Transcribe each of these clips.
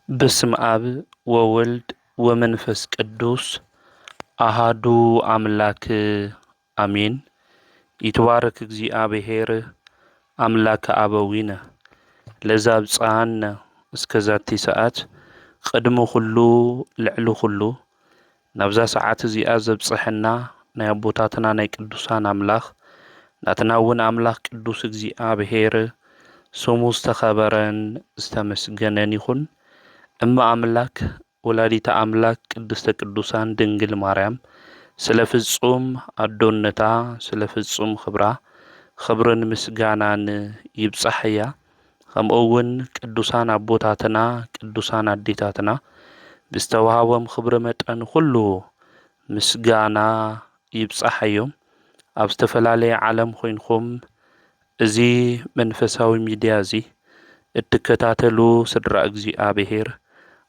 በስመ አብ ወወልድ ወመንፈስ ቅዱስ አሃዱ አምላክ አሜን። ይትባረክ እግዚኣብሔር አምላክ አበዊነ ለዘ አብጽሐነ እስከ ዛቲ ሰዓት። ቅድሚ ኩሉ ልዕሊ ኩሉ ናብዛ ሰዓት እዚኣ ዘብጽሐና ናይ ኣቦታትና ናይ ቅዱሳን ኣምላኽ ናትና እውን ኣምላኽ ቅዱስ እግዚኣብሔር ስሙ ዝተኸበረን ዝተመስገነን ይኹን። እመ ኣምላክ ወላዲተ ኣምላክ ቅድስተ ቅዱሳን ድንግል ማርያም ስለ ፍጹም ኣዶነታ ስለ ፍጹም ክብራ ክብርን ምስጋናን ይብጻሕ እያ። ከምኡ እውን ቅዱሳን ኣቦታትና ቅዱሳን ኣዴታትና ብዝተዋህቦም ክብሪ መጠን ኩሉ ምስጋና ይብጻሓዮም። ኣብ ዝተፈላለየ ዓለም ኮይንኩም እዚ መንፈሳዊ ሚድያ እዚ እትከታተሉ ስድራ እግዚኣብሔር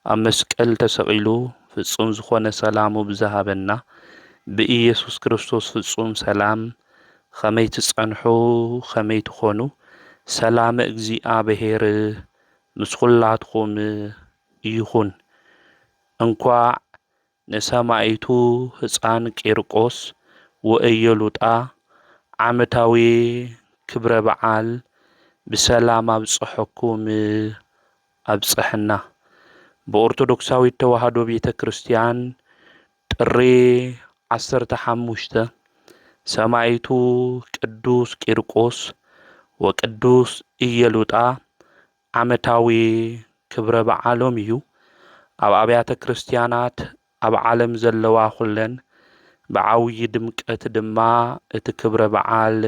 ኣብ መስቀል ተሰቒሉ ፍጹም ዝኾነ ሰላሙ ብዝሃበና ብኢየሱስ ክርስቶስ ፍጹም ሰላም ከመይ ትጸንሑ ከመይ ትኾኑ ሰላም እግዚኣብሔር ምስ ኩላትኩም ይኹን። እንኳዕ ንሰማኢቱ ህጻን ቂርቆስ ወእየሉጣ ዓመታዊ ክብረ በዓል ብሰላም ኣብጽሐኩም ኣብጽሐና። ብኦርቶዶክሳዊት ተዋህዶ ቤተ ክርስቲያን ጥሪ ዓሰርተ ሓሙሽተ ሰማኢቱ ቅዱስ ቂርቆስ ወቅዱስ እየሉጣ ዓመታዊ ክብረ በዓሎም እዩ። ኣብ ኣብያተ ክርስቲያናት ኣብ ዓለም ዘለዋ ኩለን ብዓብዪ ድምቀት ድማ እቲ ክብረ በዓል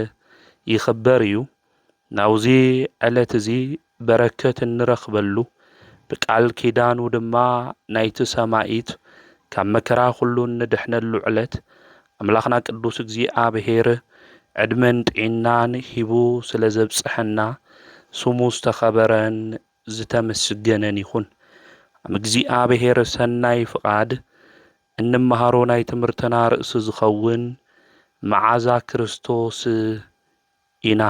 ይኽበር እዩ። ናብዚ ዕለት እዚ በረከት እንረኽበሉ ብቃል ኪዳኑ ድማ ናይቲ ሰማኢት ካብ መከራ ኩሉ እንድሕነሉ ዕለት ኣምላኽና ቅዱስ እግዚኣብሔር ዕድመን ጥዒናን ሂቡ ስለ ዘብጽሐና ስሙ ዝተኸበረን ዝተመስገነን ይኹን። ኣብ እግዚኣብሔር ሰናይ ፍቓድ እንመሃሮ ናይ ትምህርትና ርእሲ ዝኸውን መዓዛ ክርስቶስ ኢና።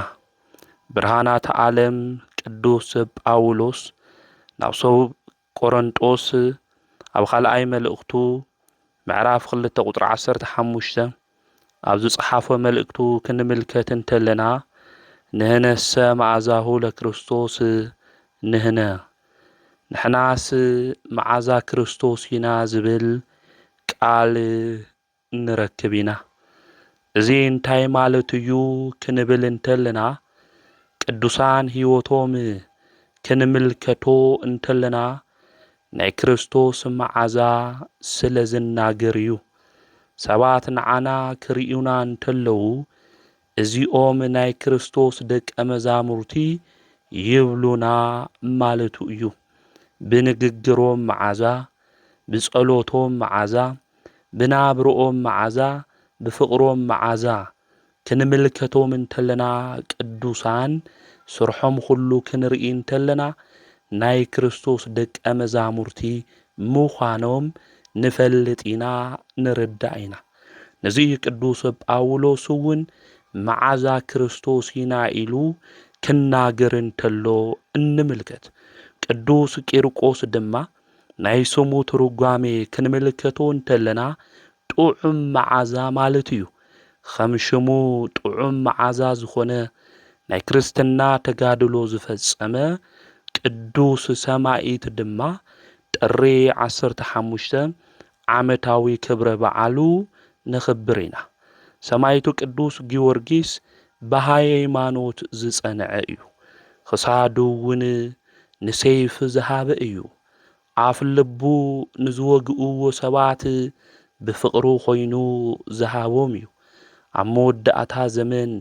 ብርሃናት ዓለም ቅዱስ ጳውሎስ ናብ ሰብ ቆረንጦስ ኣብ ካልኣይ መልእኽቱ ምዕራፍ ክልተ ቁጽሪ ዓሰርተ ሓሙሽተ ኣብ ዝጸሓፎ መልእክቱ ክንምልከት እንተለና፣ ንሕነሰ መዓዛሁ ለክርስቶስ ንሕነ፣ ንሕናስ መዓዛ ክርስቶስ ኢና ዝብል ቃል ንረክብ ኢና። እዚ እንታይ ማለት እዩ ክንብል እንተለና፣ ቅዱሳን ህይወቶም ክንምልከቶ እንተለና፣ ናይ ክርስቶስ መዓዛ ስለ ዝናገር እዩ። ሰባት ንዓና ክርእዩና እንተለዉ፣ እዚኦም ናይ ክርስቶስ ደቀ መዛሙርቲ ይብሉና ማለቱ እዩ። ብንግግሮም መዓዛ፣ ብጸሎቶም መዓዛ፣ ብናብርኦም መዓዛ፣ ብፍቕሮም መዓዛ ክንምልከቶም እንተለና፣ ቅዱሳን ስርሖም ኩሉ ክንርኢ እንተለና፣ ናይ ክርስቶስ ደቀ መዛሙርቲ ምዃኖም ንፈልጥ ኢና፣ ንርዳእ ኢና። ነዚ እዩ ቅዱስ ጳውሎስ እውን መዓዛ ክርስቶስ ኢና ኢሉ ክናገር እንተሎ እንምልከት። ቅዱስ ቂርቆስ ድማ ናይ ስሙ ትርጓሜ ክንምልከቶ እንተለና ጥዑም መዓዛ ማለት እዩ። ከም ሽሙ ጥዑም መዓዛ ዝኾነ ናይ ክርስትና ተጋድሎ ዝፈጸመ ቅዱስ ሰማኢት ድማ ጥሪ ዓሰርተ ሓሙሽተ ዓመታዊ ክብረ በዓሉ ነኽብር ኢና። ሰማይቱ ቅዱስ ጊዮርጊስ ብሃይማኖት ዝጸንዐ እዩ። ክሳዱ እውን ንሰይፊ ዝሃበ እዩ። ኣፍ ልቡ ንዝወግእዎ ሰባት ብፍቕሩ ኮይኑ ዝሃቦም እዩ። ኣብ መወዳእታ ዘመን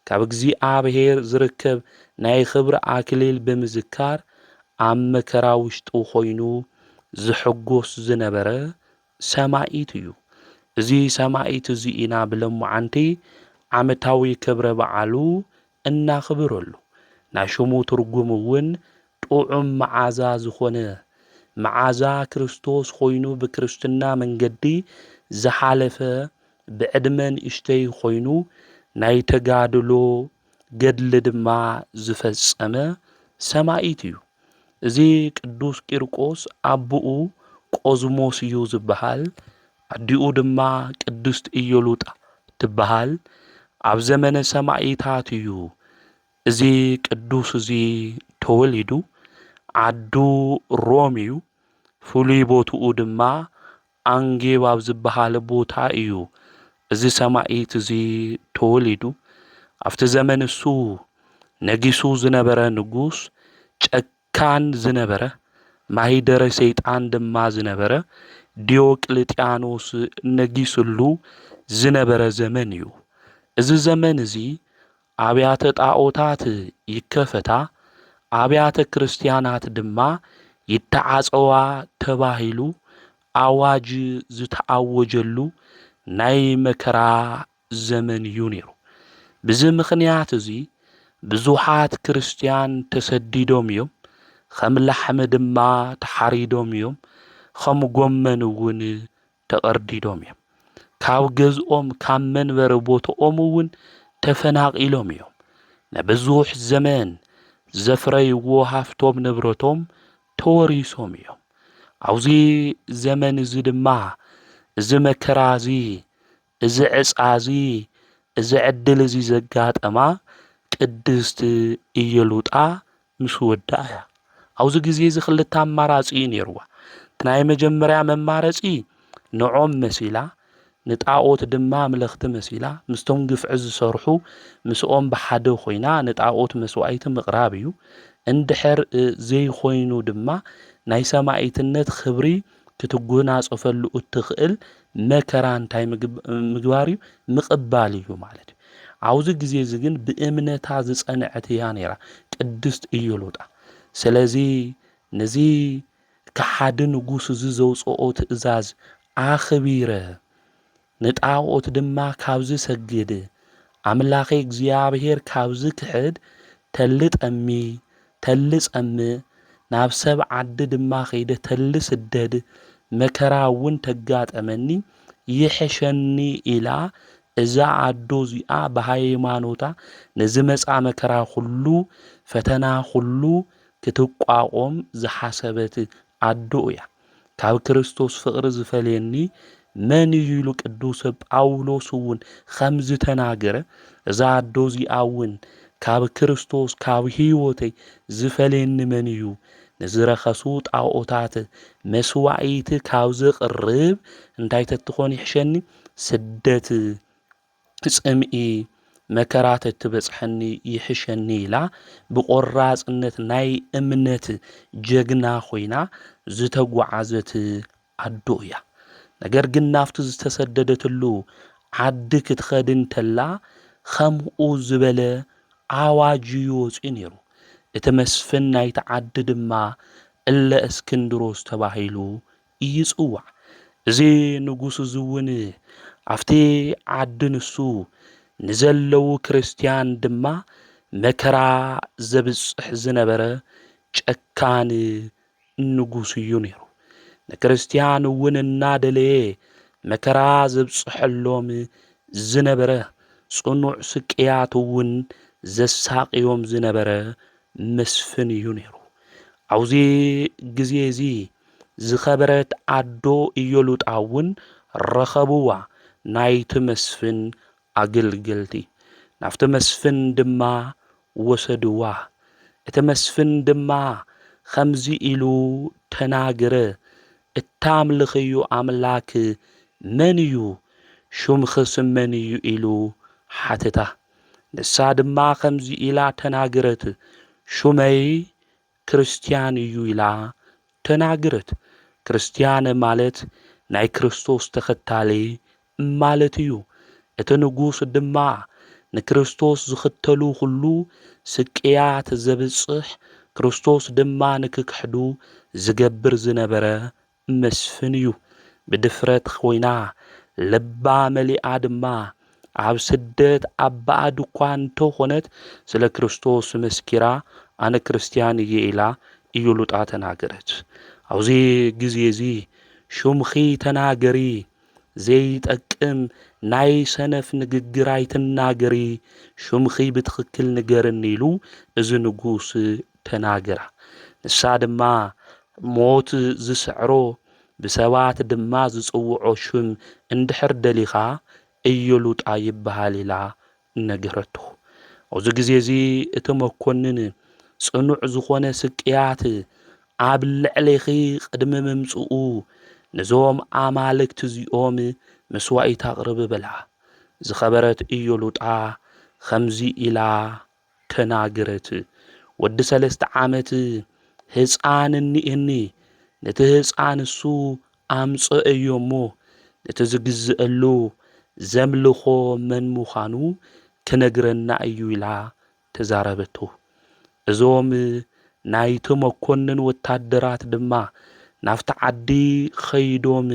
ካብ እግዚኣብሔር ዝርከብ ናይ ክብሪ ኣክሊል ብምዝካር ኣብ መከራ ውሽጡ ኮይኑ ዝሕጎስ ዝነበረ ሰማኢት እዩ። እዚ ሰማኢት እዚ ኢና ብለማዓንቲ ዓመታዊ ክብረ በዓሉ እናኽብረሉ። ናይ ሽሙ ትርጉም እውን ጥዑም መዓዛ ዝኾነ መዓዛ ክርስቶስ ኮይኑ ብክርስትና መንገዲ ዝሓለፈ ብዕድመ ንእሽተይ ኮይኑ ናይ ተጋድሎ ገድሊ ድማ ዝፈጸመ ሰማኢት እዩ። እዚ ቅዱስ ቂርቆስ ኣቦኡ ቆዝሞስ እዩ ዝበሃል፣ ኣዲኡ ድማ ቅድስት ኢዮሉጣ ትበሃል። ኣብ ዘመነ ሰማኢታት እዩ እዚ ቅዱስ እዚ ተወሊዱ። ዓዱ ሮም እዩ። ፍሉይ ቦትኡ ድማ ኣንጌብ ኣብ ዝበሃል ቦታ እዩ እዚ ሰማኢት እዚ ተወሊዱ። ኣብቲ ዘመን እሱ ነጊሱ ዝነበረ ንጉስ ጨካን ዝነበረ፣ ማሂደረ ሰይጣን ድማ ዝነበረ ዲዮቅልጥያኖስ ነጊስሉ ዝነበረ ዘመን እዩ። እዚ ዘመን እዚ ኣብያተ ጣዖታት ይከፈታ፣ ኣብያተ ክርስትያናት ድማ ይተዓጸዋ ተባሂሉ ኣዋጅ ዝተኣወጀሉ ናይ መከራ ዘመን እዩ ነይሩ። ብዚ ምኽንያት እዚ ብዙሓት ክርስትያን ተሰዲዶም እዮም፣ ከም ላሕሚ ድማ ተሓሪዶም እዮም፣ ከም ጎመን እውን ተቐርዲዶም እዮም። ካብ ገዝኦም ካብ መንበሪ ቦትኦም እውን ተፈናቒሎም እዮም። ንብዙሕ ዘመን ዘፍረይዎ ሃፍቶም ንብረቶም ተወሪሶም እዮም። ኣብዚ ዘመን እዚ ድማ እዚ መከራ እዚ፣ እዚ ዕጻ እዚ፣ እዚ ዕድል እዚ ዘጋጠማ ቅድስት ኢየሉጣ ምስ ወዳ እያ። ኣብዚ ግዜ እዚ ክልተ ኣማራጺ እዩ ነይርዋ። እቲ ናይ መጀመርያ መማረጺ ንዖም መሲላ፣ ንጣኦት ድማ ኣምለኽቲ መሲላ፣ ምስቶም ግፍዒ ዝሰርሑ ምስኦም ብሓደ ኮይና ንጣኦት መስዋእቲ ምቕራብ እዩ። እንድሕር ዘይኮይኑ ድማ ናይ ሰማኢትነት ክብሪ ክትጎናጸፈሉ እትኽእል መከራ እንታይ ምግባር እዩ? ምቕባል እዩ ማለት እዩ። ኣብዚ ግዜ እዚ ግን ብእምነታ ዝጸንዐት እያ ነይራ ቅድስት ኢዮሉጣ። ስለዚ ነዚ ከሓዲ ንጉስ እዚ ዘውጽኦ ትእዛዝ ኣኽቢረ ንጣኦት ድማ ካብ ዝሰግድ፣ ኣምላኸይ እግዚኣብሔር ካብ ዝክሕድ፣ ተሊ ጠሚ፣ ተሊ ጸምእ፣ ናብ ሰብ ዓዲ ድማ ከይደ ተሊ ስደድ፣ መከራ እውን ተጋጠመኒ፣ ይሕሸኒ ኢላ እዛ ኣዶ እዚኣ ብሃይማኖታ ንዝመጻ መከራ ኩሉ፣ ፈተና ኩሉ ክትቋቖም ዝሓሰበት ኣዶ እያ። ካብ ክርስቶስ ፍቕሪ ዝፈልየኒ መን እዩ ኢሉ ቅዱስ ጳውሎስ እውን ከም ዝተናገረ፣ እዛ ኣዶ እዚኣ እውን ካብ ክርስቶስ ካብ ህይወተይ ዝፈልየኒ መን እዩ? ንዝረኸሱ ጣኦታት መስዋኢት ካብ ዘቕርብ እንታይ ተትኾን ይሕሸኒ? ስደት ጽምኢ መከራ ተትበጽሐኒ ይሕሸኒ ኢላ ብቆራጽነት ናይ እምነት ጀግና ኮይና ዝተጓዓዘት ኣዶ እያ። ነገር ግን ናብቲ ዝተሰደደትሉ ዓዲ ክትኸድ እንተላ ከምኡ ዝበለ ኣዋጅ እዩ ወጺኡ ነይሩ። እቲ መስፍን ናይቲ ዓዲ ድማ እለ እስክንድሮስ ተባሂሉ ይጽዋዕ። እዚ ንጉስ እዚ እውን ኣብቲ ዓዲ ንሱ ንዘለዉ ክርስትያን ድማ መከራ ዘብጽሕ ዝነበረ ጨካን ንጉስ እዩ ነይሩ። ንክርስትያን እውን እናደለየ መከራ ዘብጽሐሎም ዝነበረ፣ ጽኑዕ ስቅያት እውን ዘሳቅዮም ዝነበረ መስፍን እዩ ነይሩ። ኣብዚ ግዜ እዚ ዝኸበረት ኣዶ ኢዮሉጣ እውን ረኸብዋ፣ ናይቲ መስፍን ኣገልገልቲ ናብቲ መስፍን ድማ ወሰድዋ። እቲ መስፍን ድማ ከምዚ ኢሉ ተናገረ፣ "እታምልኽዮ ኣምላክ መን እዩ? ሹምኽስ መን እዩ?" ኢሉ ሓተታ። ንሳ ድማ ከምዚ ኢላ ተናገረት፣ "ሹመይ ክርስትያን እዩ" ኢላ ተናገረት። ክርስትያን ማለት ናይ ክርስቶስ ተኸታሊ ማለት እዩ። እቲ ንጉስ ድማ ንክርስቶስ ዝኽተሉ ኩሉ ስቅያት ዘብጽሕ፣ ክርስቶስ ድማ ንክክሕዱ ዝገብር ዝነበረ መስፍን እዩ። ብድፍረት ኮይና፣ ልባ መሊኣ ድማ፣ ኣብ ስደት ኣብ ባእዲ እኳ እንተኾነት፣ ስለ ክርስቶስ መስኪራ፣ "ኣነ ክርስትያን እየ" ኢላ ኢዮሉጣ ተናገረት። ኣብዚ ግዜ እዚ፣ "ሹምኺ ተናገሪ፣ ዘይጠቅም ናይ ሰነፍ ንግግር ኣይትናገሪ፣ ሹምኺ ብትኽክል ንገርኒ" ኢሉ እዚ ንጉስ ተናገራ። ንሳ ድማ ሞት ዝስዕሮ፣ ብሰባት ድማ ዝጽውዖ ሽም እንድሕር ደሊኻ፣ ኢዮሉጣ ይበሃል ኢላ ነገረቶ። ኣብዚ ግዜ እዚ እቲ መኮንን ጽኑዕ ዝኾነ ስቅያት ኣብ ልዕሌኺ ቅድሚ ምምጽኡ፣ ነዞም ኣማልክቲ እዚኦም መስዋኢት ኣቕርብ በላ። ዝኸበረት ኢዮሉጣ ከምዚ ኢላ ተናገረት። ወዲ ሰለስተ ዓመት ህፃን እኒኤኒ። ነቲ ህፃን እሱ ኣምፀአዮ እሞ ነቲ ዝግዝአሉ ዘምልኾ መን ምዃኑ ክነግረና እዩ ኢላ ተዛረበቶ። እዞም ናይቲ መኮንን ወታደራት ድማ ናብቲ ዓዲ ኸይዶም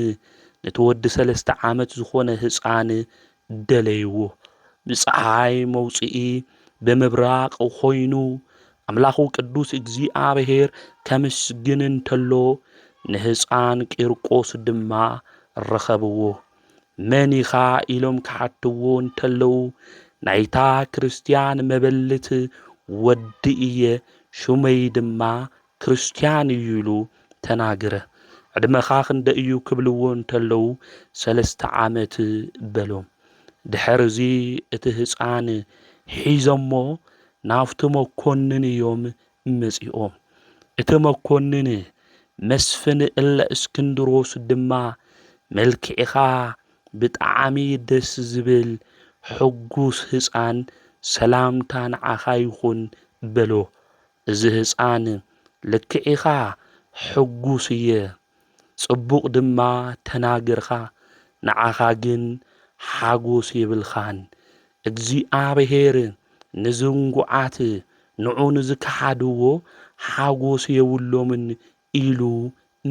ነቲ ወዲ ሰለስተ ዓመት ዝኾነ ህፃን ደለይዎ። ብፀሓይ መውፅኢ ብምብራቕ ኾይኑ ኣምላኹ ቅዱስ እግዚኣብሔር ከምስግን እንተሎ ንህፃን ቂርቆስ ድማ ረኸብዎ። መን ኢኻ ኢሎም ክሓትዎ እንተለዉ ናይታ ክርስትያን መበልት ወዲ እየ፣ ሹመይ ድማ ክርስትያን እዩ ኢሉ ተናገረ። ዕድመኻ ክንደይ እዩ ክብልዎ እንተለዉ ሰለስተ ዓመት በሎም። ድሕር እዚ እቲ ህፃን ሒዞሞ ናብቲ መኮንን እዮም መፂኦም። እቲ መኮንን መስፍን እለ እስክንድሮስ ድማ መልክዕኻ ብጣዕሚ ደስ ዝብል ሕጉስ ህፃን ሰላምታ ንዓኻ ይኹን በሎ። እዚ ህፃን ልክዕ ኢኻ ሕጉስ እየ፣ ጽቡቕ ድማ ተናገርካ፣ ንዓኻ ግን ሓጎስ የብልኻን። እግዚኣብሔር ንዝንጉዓት ንዑ ንዝከሓድዎ ሓጎስ የብሎምን ኢሉ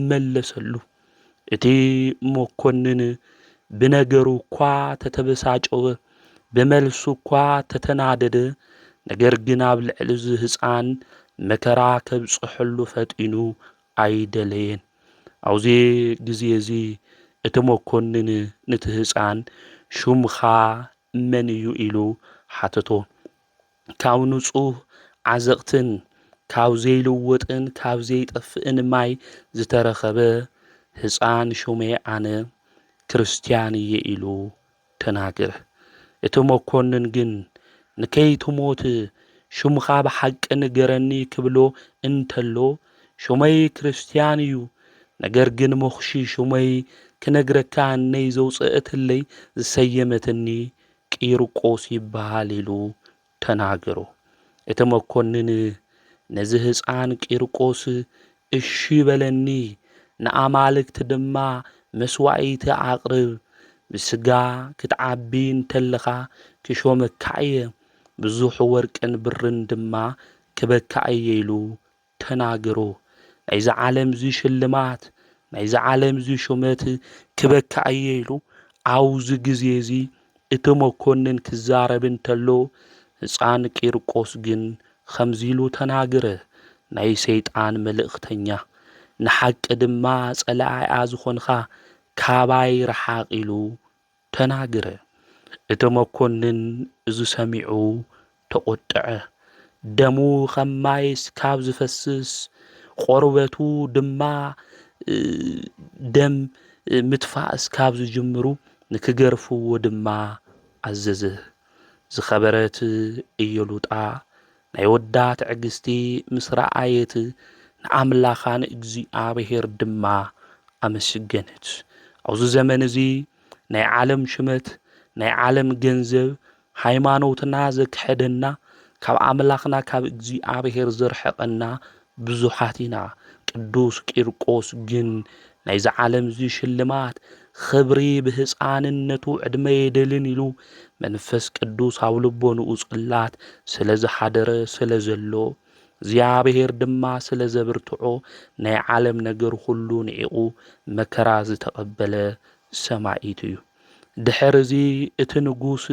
መለሰሉ። እቲ መኮንን ብነገሩ እኳ ተተበሳጨወ፣ ብመልሱ እኳ ተተናደደ፣ ነገር ግን ኣብ ልዕሊ እዚ ህፃን መከራ ከብፅሐሉ ፈጢኑ ኣይደለየን። ኣብዚ ግዜ እዚ እቲ መኮንን ነቲ ህፃን ሹምኻ መን እዩ ኢሉ ሓተቶ። ካብ ንጹህ ዓዘቕትን ካብ ዘይልወጥን ካብ ዘይጠፍእን ማይ ዝተረኸበ ህፃን ሹመይ ኣነ ክርስትያን እየ ኢሉ ተናገረ። እቲ መኮንን ግን ንከይትሞት ሹምኻ ብሓቂ ንገረኒ ክብሎ እንተሎ ሹመይ ክርስትያን እዩ፣ ነገር ግን መኹሺ ሹመይ ክነግረካ እነይ ዘውፅአትለይ ዝሰየመትኒ ቂርቆስ ይበሃል ኢሉ ተናገሮ። እቲ መኮንን ነዚ ህፃን ቂርቆስ እሺ በለኒ፣ ንኣማልክት ድማ መስዋኢቲ ኣቕርብ፣ ብስጋ ክትዓቢ እንተለኻ ክሾመካ እየ፣ ብዙሕ ወርቅን ብርን ድማ ክበካ እየ ኢሉ ተናገሮ። ናይዚ ዓለም እዚ ሽልማት፣ ናይዚ ዓለም እዚ ሹመት ክበካ እየ ኢሉ ኣብዚ ግዜ እዚ እቲ መኮንን ክዛረብ እንተሎ፣ ህፃን ቂርቆስ ግን ኸምዚ ኢሉ ተናገረ፣ ናይ ሰይጣን መልእኽተኛ፣ ንሓቂ ድማ ጸላኢኣ ዝኾንኻ ካባይ ረሓቕ ኢሉ ተናገረ። እቲ መኮንን እዚ ሰሚዑ ተቖጥዐ። ደሙ ከም ማይ እስካብ ዝፈስስ፣ ቆርበቱ ድማ ደም ምትፋእ እስካብ ዝጅምሩ ንክገርፍዎ ድማ ኣዘዘ። ዝኸበረት ኢዮሉጣ ናይ ወዳ ትዕግስቲ ምስ ረኣየት ንኣምላኻ ንእግዚኣብሔር ድማ ኣመስገነት። ኣብዚ ዘመን እዚ ናይ ዓለም ሽመት፣ ናይ ዓለም ገንዘብ፣ ሃይማኖትና ዘክሐደና፣ ካብ ኣምላኽና ካብ እግዚኣብሔር ዘርሐቐና ብዙሓት ኢና። ቅዱስ ቂርቆስ ግን ናይዚ ዓለም እዚ ሽልማት፣ ኽብሪ ብህፃንነቱ ዕድመ የደልን ኢሉ መንፈስ ቅዱስ ኣብ ልቦንኡ ጽላት ስለ ዝሓደረ ስለ ዘሎ እግዚኣብሔር ድማ ስለ ዘብርትዖ ናይ ዓለም ነገር ኹሉ ንዒቑ መከራ ዝተቐበለ ሰማዒት እዩ። ድሕር እዚ እቲ ንጉስ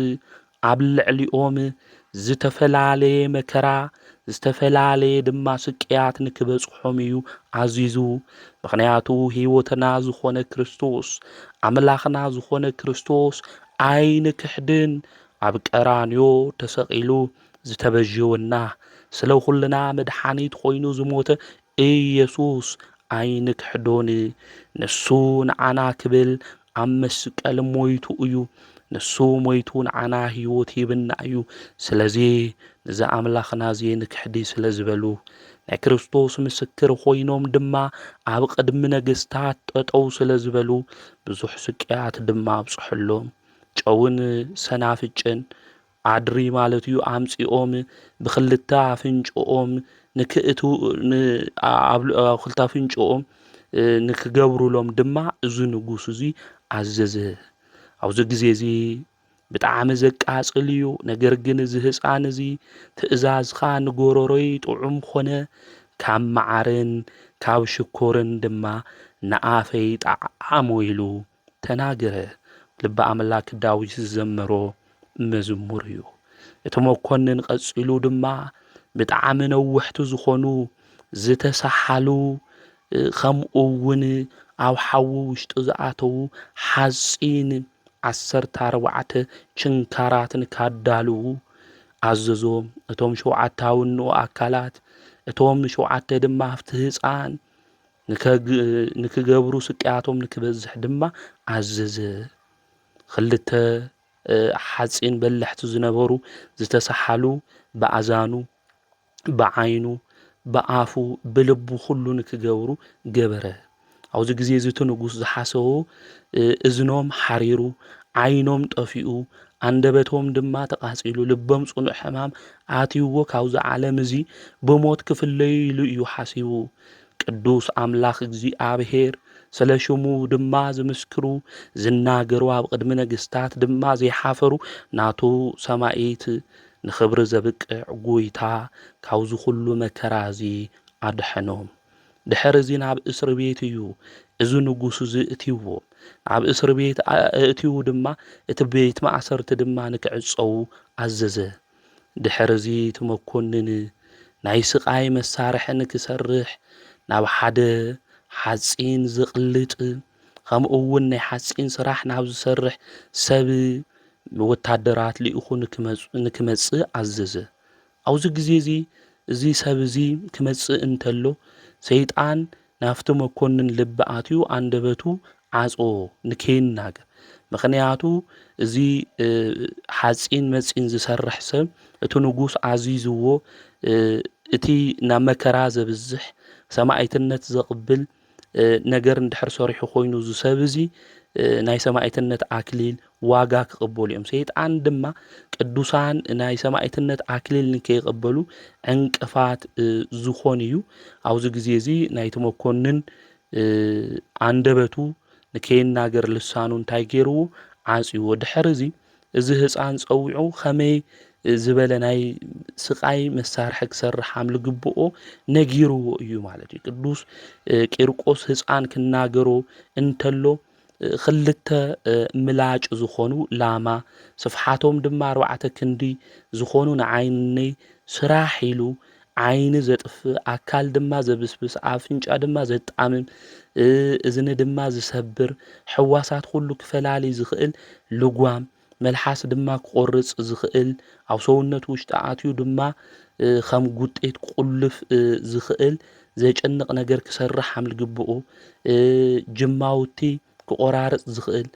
ኣብ ልዕሊኦም ዝተፈላለየ መከራ፣ ዝተፈላለየ ድማ ስቅያት ንክበጽሖም እዩ ኣዚዙ። ምኽንያቱ ህይወትና ዝኾነ ክርስቶስ፣ ኣምላኽና ዝኾነ ክርስቶስ ኣይንክሕድን። ኣብ ቀራንዮ ተሰቒሉ ዝተበጀወና፣ ስለ ኩልና መድሓኒት ኮይኑ ዝሞተ ኢየሱስ ኣይንክሕዶን። ንሱ ንዓና ክብል ኣብ መስቀል ሞይቱ እዩ። ንሱ ሞይቱ ንዓና ህይወት ሂብና እዩ። ስለዚ ነዚ ኣምላኽና እዚ ንክሕዲ ስለ ዝበሉ፣ ናይ ክርስቶስ ምስክር ኮይኖም ድማ ኣብ ቅድሚ ነገስታት ጠጠው ስለ ዝበሉ፣ ብዙሕ ስቅያት ድማ ኣብጽሐሎም። ጨውን ሰናፍጭን ኣድሪ ማለት እዩ ኣምጺኦም ብክልተ ኣፍንጭኦም ንክእቱ-፣ ን-፣ ኣብ፣ ኣብ ክልተ ኣፍንጭኦም፣ እ፣ ንክገብሩሎም ድማ እዚ ንጉስ እዚ ኣዘዘ። ኣብዚ ግዜ እዚ ብጣዕሚ ዘቃጽል እዩ። ነገር ግን እዚ ህጻን እዚ ትእዛዝካ ንጎረሮይ ጥዑም ኮነ፣ ካብ መዓርን ካብ ሽኮርን ድማ ንኣፈይ ጠዓሞ ኢሉ ተናገረ። ልበ ኣምላክ ዳዊት ዝዘመሮ መዝሙር እዩ። እቲ መኮንን ቀጺሉ ድማ ብጣዕሚ ነውሕቲ ዝኾኑ ዝተሰሓሉ፣ እ፣ ከምኡ እውን ኣብ ሓዊ ውሽጢ ዝኣተዉ ሓጺን ዓሰርተ ኣርባዕተ ችንካራት ንካዳልዉ ኣዘዞም። እቶም ሸውዓተ ኣውንኡ ኣካላት፣ እቶም ሸውዓተ ድማ ኣብቲ ህጻን ንከግ-፣ ንክገብሩ ስቅያቶም ንክበዝሕ ድማ ኣዘዘ። ክልተ፣ እ፣ ሓጺን በላሕቲ ዝነበሩ ዝተሰሓሉ ብኣዛኑ፣ ብዓይኑ፣ ብኣፉ፣ ብልቡ ኩሉ ንክገብሩ ገበረ። ኣብዚ ግዜ እዚ እቲ ንጉስ ዝሓሰቦ፣ እ፣ እዝኖም ሓሪሩ፣ ዓይኖም ጠፊኡ፣ ኣንደበቶም ድማ ተቓጺሉ፣ ልቦም ጽኑዕ ሕማም ኣትይዎ፣ ካብዚ ዓለም እዚ ብሞት ክፍለዩ ኢሉ እዩ ሓሲቡ። ቅዱስ ኣምላኽ እግዚኣብሔር፣ ስለ ሽሙ ድማ ዝምስክሩ፣ ዝናገሩ፣ ኣብ ቅድሚ ነገስታት ድማ ዘይሓፈሩ፣ ናቱ ሰማኢት ንኽብሪ ዘብቅዕ ጐይታ ካብዚ ኹሉ መከራ እዚ ኣድሐኖም። ድሕሪ እዚ ናብ እስሪ ቤት እዩ እዚ ንጉስ እዚ እትይዎም። ናብ እስሪ ቤት ኣ-፣ እእትዩ ድማ እቲ ቤት ማእሰርቲ ድማ ንክዕጸዉ ኣዘዘ። ድሕሪ እዚ እቲ መኮንን ናይ ስቓይ መሳርሒ ንክሰርሕ ናብ ሓደ ሓጺን ዝቕልጥ፣ ከምኡ እውን ናይ ሓጺን ስራሕ ናብ ዝሰርሕ ሰብ ወታደራት ልኢኹ ንክመጽ-፣ ንክመጽእ ኣዘዘ። ኣብዚ ግዜ እዚ፣ እዚ ሰብ እዚ ክመጽእ እንተሎ፣ ሰይጣን ናብቲ መኮንን ልቢ ኣትዩ ኣንደበቱ ዓጽዎ ንከይናገር። ምኽንያቱ እዚ፣ እ፣ ሓጺን መጺን ዝሰርሕ ሰብ፣ እቲ ንጉስ ኣዚዝዎ፣ እ፣ እቲ ናብ መከራ ዘብዝሕ፣ ሰማዒትነት ዘቕብል፣ እ፣ ነገር እንድሕር ሰሪሑ ኮይኑ፣ እዚ ሰብ እዚ፣ እ፣ ናይ ሰማዒትነት ኣክሊል ዋጋ ክቕበሉ እዮም። ሰይጣን ድማ ቅዱሳን ናይ ሰማዒትነት ኣክሊል ንከይቐበሉ ዕንቅፋት፣ እ፣ ዝኾን እዩ። ኣብዚ ግዜ እዚ ናይቲ መኮንን፣ እ፣ ኣንደበቱ ንከይናገር ልሳኑ እንታይ ገይርዎ? ዓጽይዎ። ድሕሪ እዚ፣ እዚ ህጻን ጸዊዑ ከመይ ዝበለ ናይ ስቓይ መሳርሒ ክሰርሕ ከም ልግብኦ ነጊርዎ እዩ ማለት እዩ። ቅዱስ፣ እ፣ ቂርቆስ ህጻን ክናገሮ እንተሎ፣ እ፣ ክልተ፣ እ፣ ምላጭ ዝኾኑ ላማ፣ ስፍሓቶም ድማ ኣርባዕተ ክንዲ ዝኾኑ፣ ንዓይነይ ስራሕ ኢሉ ዓይኒ ዘጥፍእ፣ ኣካል ድማ ዘብስብስ፣ ኣፍንጫ ድማ ዘጣምም፣ እ፣ እዝኒ ድማ ዝሰብር፣ ሕዋሳት ኩሉ ክፈላሊ ዝኽእል ልጓም፣ መልሓስ ድማ ክቖርጽ ዝኽእል፣ ኣብ ሰውነት ውሽጢ ኣትዩ ድማ፣ እ፣ ከም ጉጤት ክቑልፍ፣ እ፣ ዝኽእል ዘጨንቕ ነገር ክሰርሕ ከም ልግብኡ፣ እ፣ ጅማውቲ ክቖራርጽ ዝኽእል፣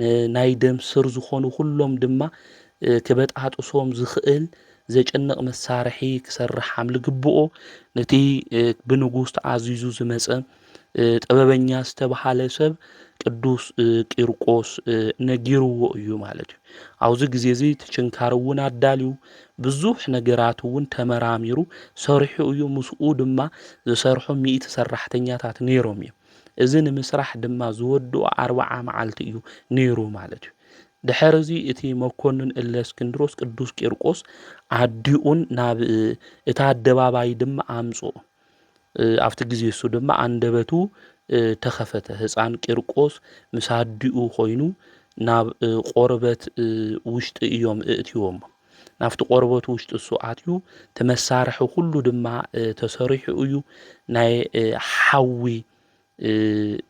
ን-፣ ናይ ደም ስር ዝኾኑ ኩሎም ድማ፣ እ፣ ክበጣጥሶም ዝኽእል ዘጨንቕ መሳርሒ ክሰርሕ ከም ልግብኦ፣ ነቲ፣ እ፣ ብንጉስ ተኣዚዙ ዝመጸ፣ እ፣ ጥበበኛ ዝተባሃለ ሰብ ቅዱስ፣ እ፣ ቂርቆስ፣ እ፣ ነጊርዎ እዩ ማለት እዩ። ኣብዚ ግዜ እዚ እቲ ችንካር እውን ኣዳልዩ፣ ብዙሕ ነገራት እውን ተመራሚሩ ሰሪሑ እዩ። ምስኡ ድማ ዝሰርሑ ሚእቲ ሰራሕተኛታት ነይሮም እዮም። እዚ ንምስራሕ ድማ ዝወድኦ ኣርብዓ መዓልቲ እዩ ነይሩ ማለት እዩ። ድሕሪ እዚ እቲ መኮንን እለእስክንድሮስ ቅዱስ ቂርቆስ ኣዲኡን ናብ፣ እ፣ እቲ ኣደባባይ ድማ ኣምጽኦ። እ፣ ኣብቲ ግዜ እሱ ድማ ኣንደበቱ፣ እ፣ ተኸፈተ። ህጻን ቂርቆስ ምስ ኣዲኡ ኮይኑ ናብ፣ እ፣ ቆርበት፣ እ፣ ውሽጢ እዮም እእትይዎም። ናብቲ ቆርበት ውሽጢ እሱ ኣትዩ፣ እቲ መሳርሒ ኩሉ ድማ፣ እ፣ ተሰሪሑ እዩ። ናይ፣ እ፣ ሓዊ፣ እ፣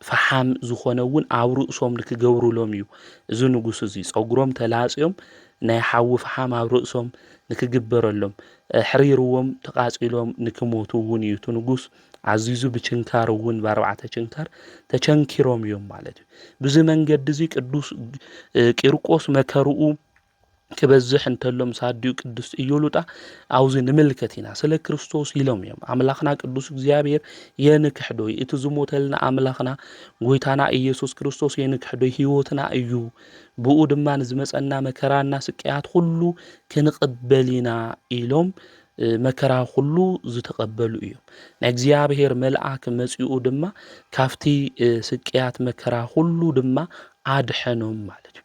ፈሓም ዝኾነ እውን ኣብ ርእሶም ንክገብሩሎም እዩ። እዚ ንጉስ እዚ ጸጉሮም ተላጽዮም፣ ናይ ሓዊ ፈሓም ኣብ ርእሶም ንክግበረሎም፣ እ፣ ሕሪርዎም ተቓጺሎም ንክሞቱ እውን እዩ። እቲ ንጉስ ኣዚዙ ብችንካር እውን ብኣርባዕተ ችንካር ተቸንኪሮም እዮም ማለት እዩ። ብዚ መንገዲ እዚ ቅዱስ፣ እ፣ ቂርቆስ መከርኡ ክበዝሕ እንተሎ ምስ ኣዲኡ ቅድስት ኢዮሉጣ ኣብዚ ንምልከት ኢና። ስለ ክርስቶስ ኢሎም እዮም። ኣምላኽና ቅዱስ እግዚኣብሔር የንክሕዶይ፣ እቲ ዝሞተልና ኣምላኽና ጎይታና ኢየሱስ ክርስቶስ የንክሕዶይ፣ ህይወትና እዩ፣ ብኡ ድማ ንዝመጸና መከራና ስቅያት ኩሉ ክንቕበል ኢና ኢሎም፣ እ፣ መከራ ኩሉ ዝተቐበሉ እዮም። ናይ እግዚኣብሔር መልኣክ መጺኡ ድማ ካብቲ፣ እ፣ ስቅያት መከራ ኩሉ ድማ ኣድሐኖም ማለት እዩ።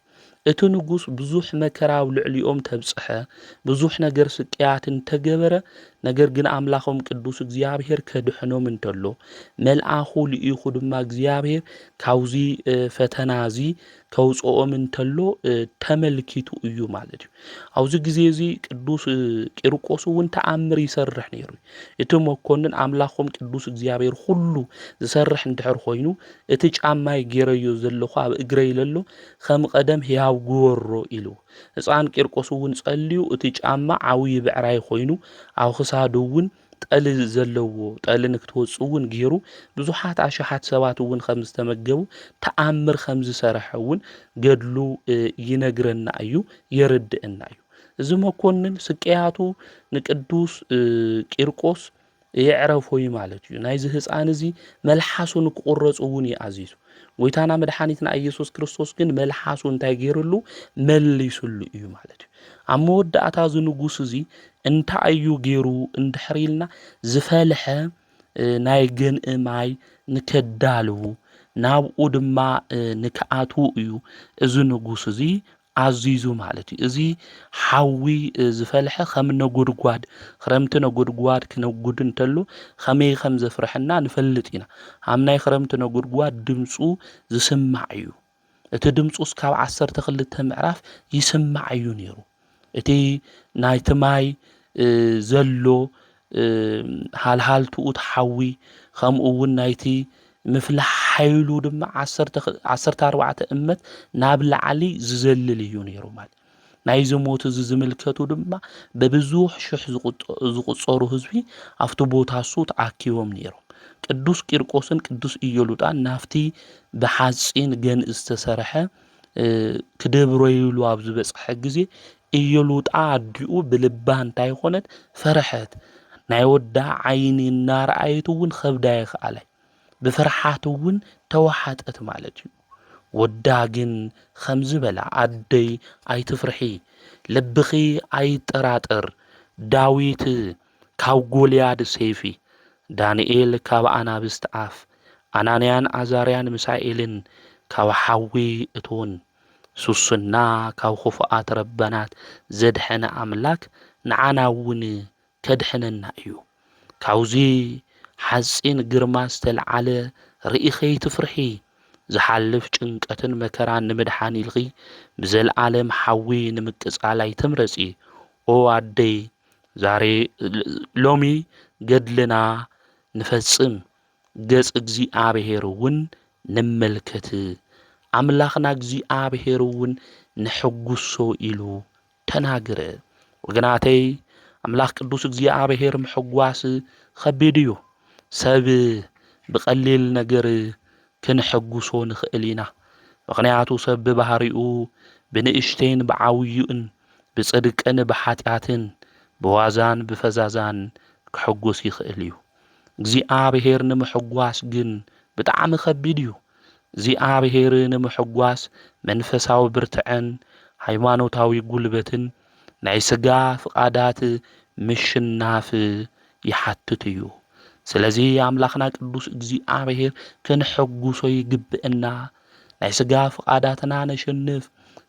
እቲ ንጉስ ብዙሕ መከራ ኣብ ልዕሊኦም ተብጽሐ፣ ብዙሕ ነገር ስቅያት እንተገበረ፣ ነገር ግን ኣምላኾም ቅዱስ እግዚኣብሔር ከድሕኖም እንተሎ፣ መልኣኹ ልኢኹ ድማ እግዚኣብሔር ካብዚ፣ እ፣ ፈተና እዚ ከውጽኦም እንተሎ፣ እ፣ ተመልኪቱ እዩ ማለት እዩ። ኣብዚ ግዜ እዚ ቅዱስ፣ እ፣ ቂርቆስ እውን ተኣምር ይሰርሕ ነይሩ እዩ። እቲ መኮንን ኣምላኾም ቅዱስ እግዚኣብሔር ኩሉ ዝሰርሕ እንድሕር ኮይኑ፣ እቲ ጫማይ ገይረዮ ዘለኹ ኣብ እግረይ ለሎ ከም ቀደም ሕያው ግበሮ ኢሉ። ህፃን ቂርቆስ እውን ጸልዩ፣ እቲ ጫማ ዓብዪ ብዕራይ ኮይኑ፣ ኣብ ክሳዱ እውን ጠሊ ዘለዎ፣ ጠሊ ንክትወጽእ እውን ገይሩ፣ ብዙሓት ኣሽሓት ሰባት እውን ከም ዝተመገቡ፣ ተኣምር ከም ዝሰርሐ እውን ገድሉ፣ እ፣ ይነግረና እዩ፣ የርድእና እዩ። እዚ መኮንን ስቅያቱ ንቅዱስ፣ እ፣ ቂርቆስ የዕረፎ እዩ ማለት እዩ። ናይዚ ህፃን እዚ መልሓሱ ንክቑረጽ እውን እዩ ኣዚዙ። ጎይታና መድሓኒትና ኢየሱስ ክርስቶስ ግን መልሓሱ እንታይ ገይርሉ? መሊስሉ እዩ ማለት እዩ። ኣብ መወዳእታ እዚ ንጉስ እዚ እንታይ እዩ ገይሩ እንድሕር ኢልና፣ ዝፈልሐ፣ እ፣ ናይ ገንኢ ማይ ንከዳልዉ፣ ናብኡ ድማ፣ እ፣ ንክኣትዉ እዩ እዚ ንጉስ እዚ ኣዚዙ ማለት እዩ። እዚ ሓዊ፣ እ፣ ዝፈልሐ ከም ነጎድጓድ፣ ክረምቲ ነጎድጓድ ክነጉድ እንተሎ ከመይ ከም ዘፍርሐና ንፈልጥ ኢና። ኣብ ናይ ክረምቲ ነጎድጓድ ድምፁ ዝስማዕ እዩ። እቲ ድምፁስ ካብ ዓሰርተ ክልተ ምዕራፍ ይስማዕ እዩ ነይሩ። እቲ ናይቲ ማይ፣ እ፣ ዘሎ፣ እ፣ ሃልሃልትኡ እቲ ሓዊ፣ ከምኡ እውን ናይቲ ምፍላሕ ሓይሉ ድማ ዓሰርተ፣ ዓሰርተ ኣርባዕተ እመት ናብ ላዕሊ ዝዘልል እዩ ነይሩ ማለት። ናይዚ ሞት እዚ ዝምልከቱ ድማ ብብዙሕ ሽሕ ዝቑጠ-፣ ዝቑጸሩ ህዝቢ ኣብቲ ቦታ እሱ ተኣኪቦም ነይሮም። ቅዱስ ቂርቆስን ቅዱስ ኢዮሉጣን ናብቲ ብሓጺን ገንኢ ዝተሰርሐ፣ እ፣ ክደብረይሉ ኣብ ዝበጽሐ ግዜ፣ ኢዮሉጣ ኣዲኡ ብልባ እንታይ ኮነት? ፈርሐት። ናይ ወዳ ዓይኒ እናረኣየት እውን ከብዳ የኽኣላይ። ብፍርሓት እውን ተዋሓጠት ማለት እዩ። ወዳ ግን ከምዚ በላ፣ ኣደይ ኣይትፍርሒ፣ ልብኺ ኣይጠራጠር። ዳዊት ካብ ጎልያድ ሰይፊ፣ ዳንኤል ካብ ኣናብስት ኣፍ፣ ኣናንያን ኣዛርያን ሚሳኤልን ካብ ሓዊ እቶን፣ ሱስና ካብ ክፉኣት ረበናት ዘድሐነ ኣምላክ ንዓና እውን ከድሕነና እዩ። ካብዚ ሓጺን ግርማ ዝተልዓለ ርኢኺ ኣይትፍርሒ። ዝሓልፍ ጭንቀትን መከራን ንምድሓን ኢልኺ ብዘለኣለም ሓዊ ንምቅጻል ኣይትምረጺ። ኦ ኣደይ፣ ዛሬ፣ ሎሚ ገድልና ንፈጽም፣ ገጽ እግዚኣብሔር እውን ንመልከት፣ ኣምላኽና እግዚኣብሔር እውን ንሕጉሶ ኢሉ ተናግረ። ወገናተይ፣ ኣምላኽ ቅዱስ እግዚኣብሔር ምሕጓስ ኸቢድ እዩ። ሰብ ብቐሊል ነገር ክንሕጉሶ ንኽእል ኢና። ምኽንያቱ ሰብ ብባህሪኡ ብንእሽተይን ብዓብዩን፣ ብጽድቅን ብሓጢኣትን፣ ብዋዛን ብፈዛዛን ክሕጉስ ይኽእል እዩ። እግዚኣብሔር ንምሕጓስ ግን ብጣዕሚ ኸቢድ እዩ። እግዚኣብሔር ንምሕጓስ መንፈሳዊ ብርትዐን ሃይማኖታዊ ጉልበትን ናይ ሥጋ ፍቓዳት ምሽናፍ ይሓትት እዩ። ስለዚ ኣምላኽና ቅዱስ እግዚኣብሔር ክንሕጉሶ ይግብእና። ናይ ሥጋ ፍቓዳትና ነሸንፍ፣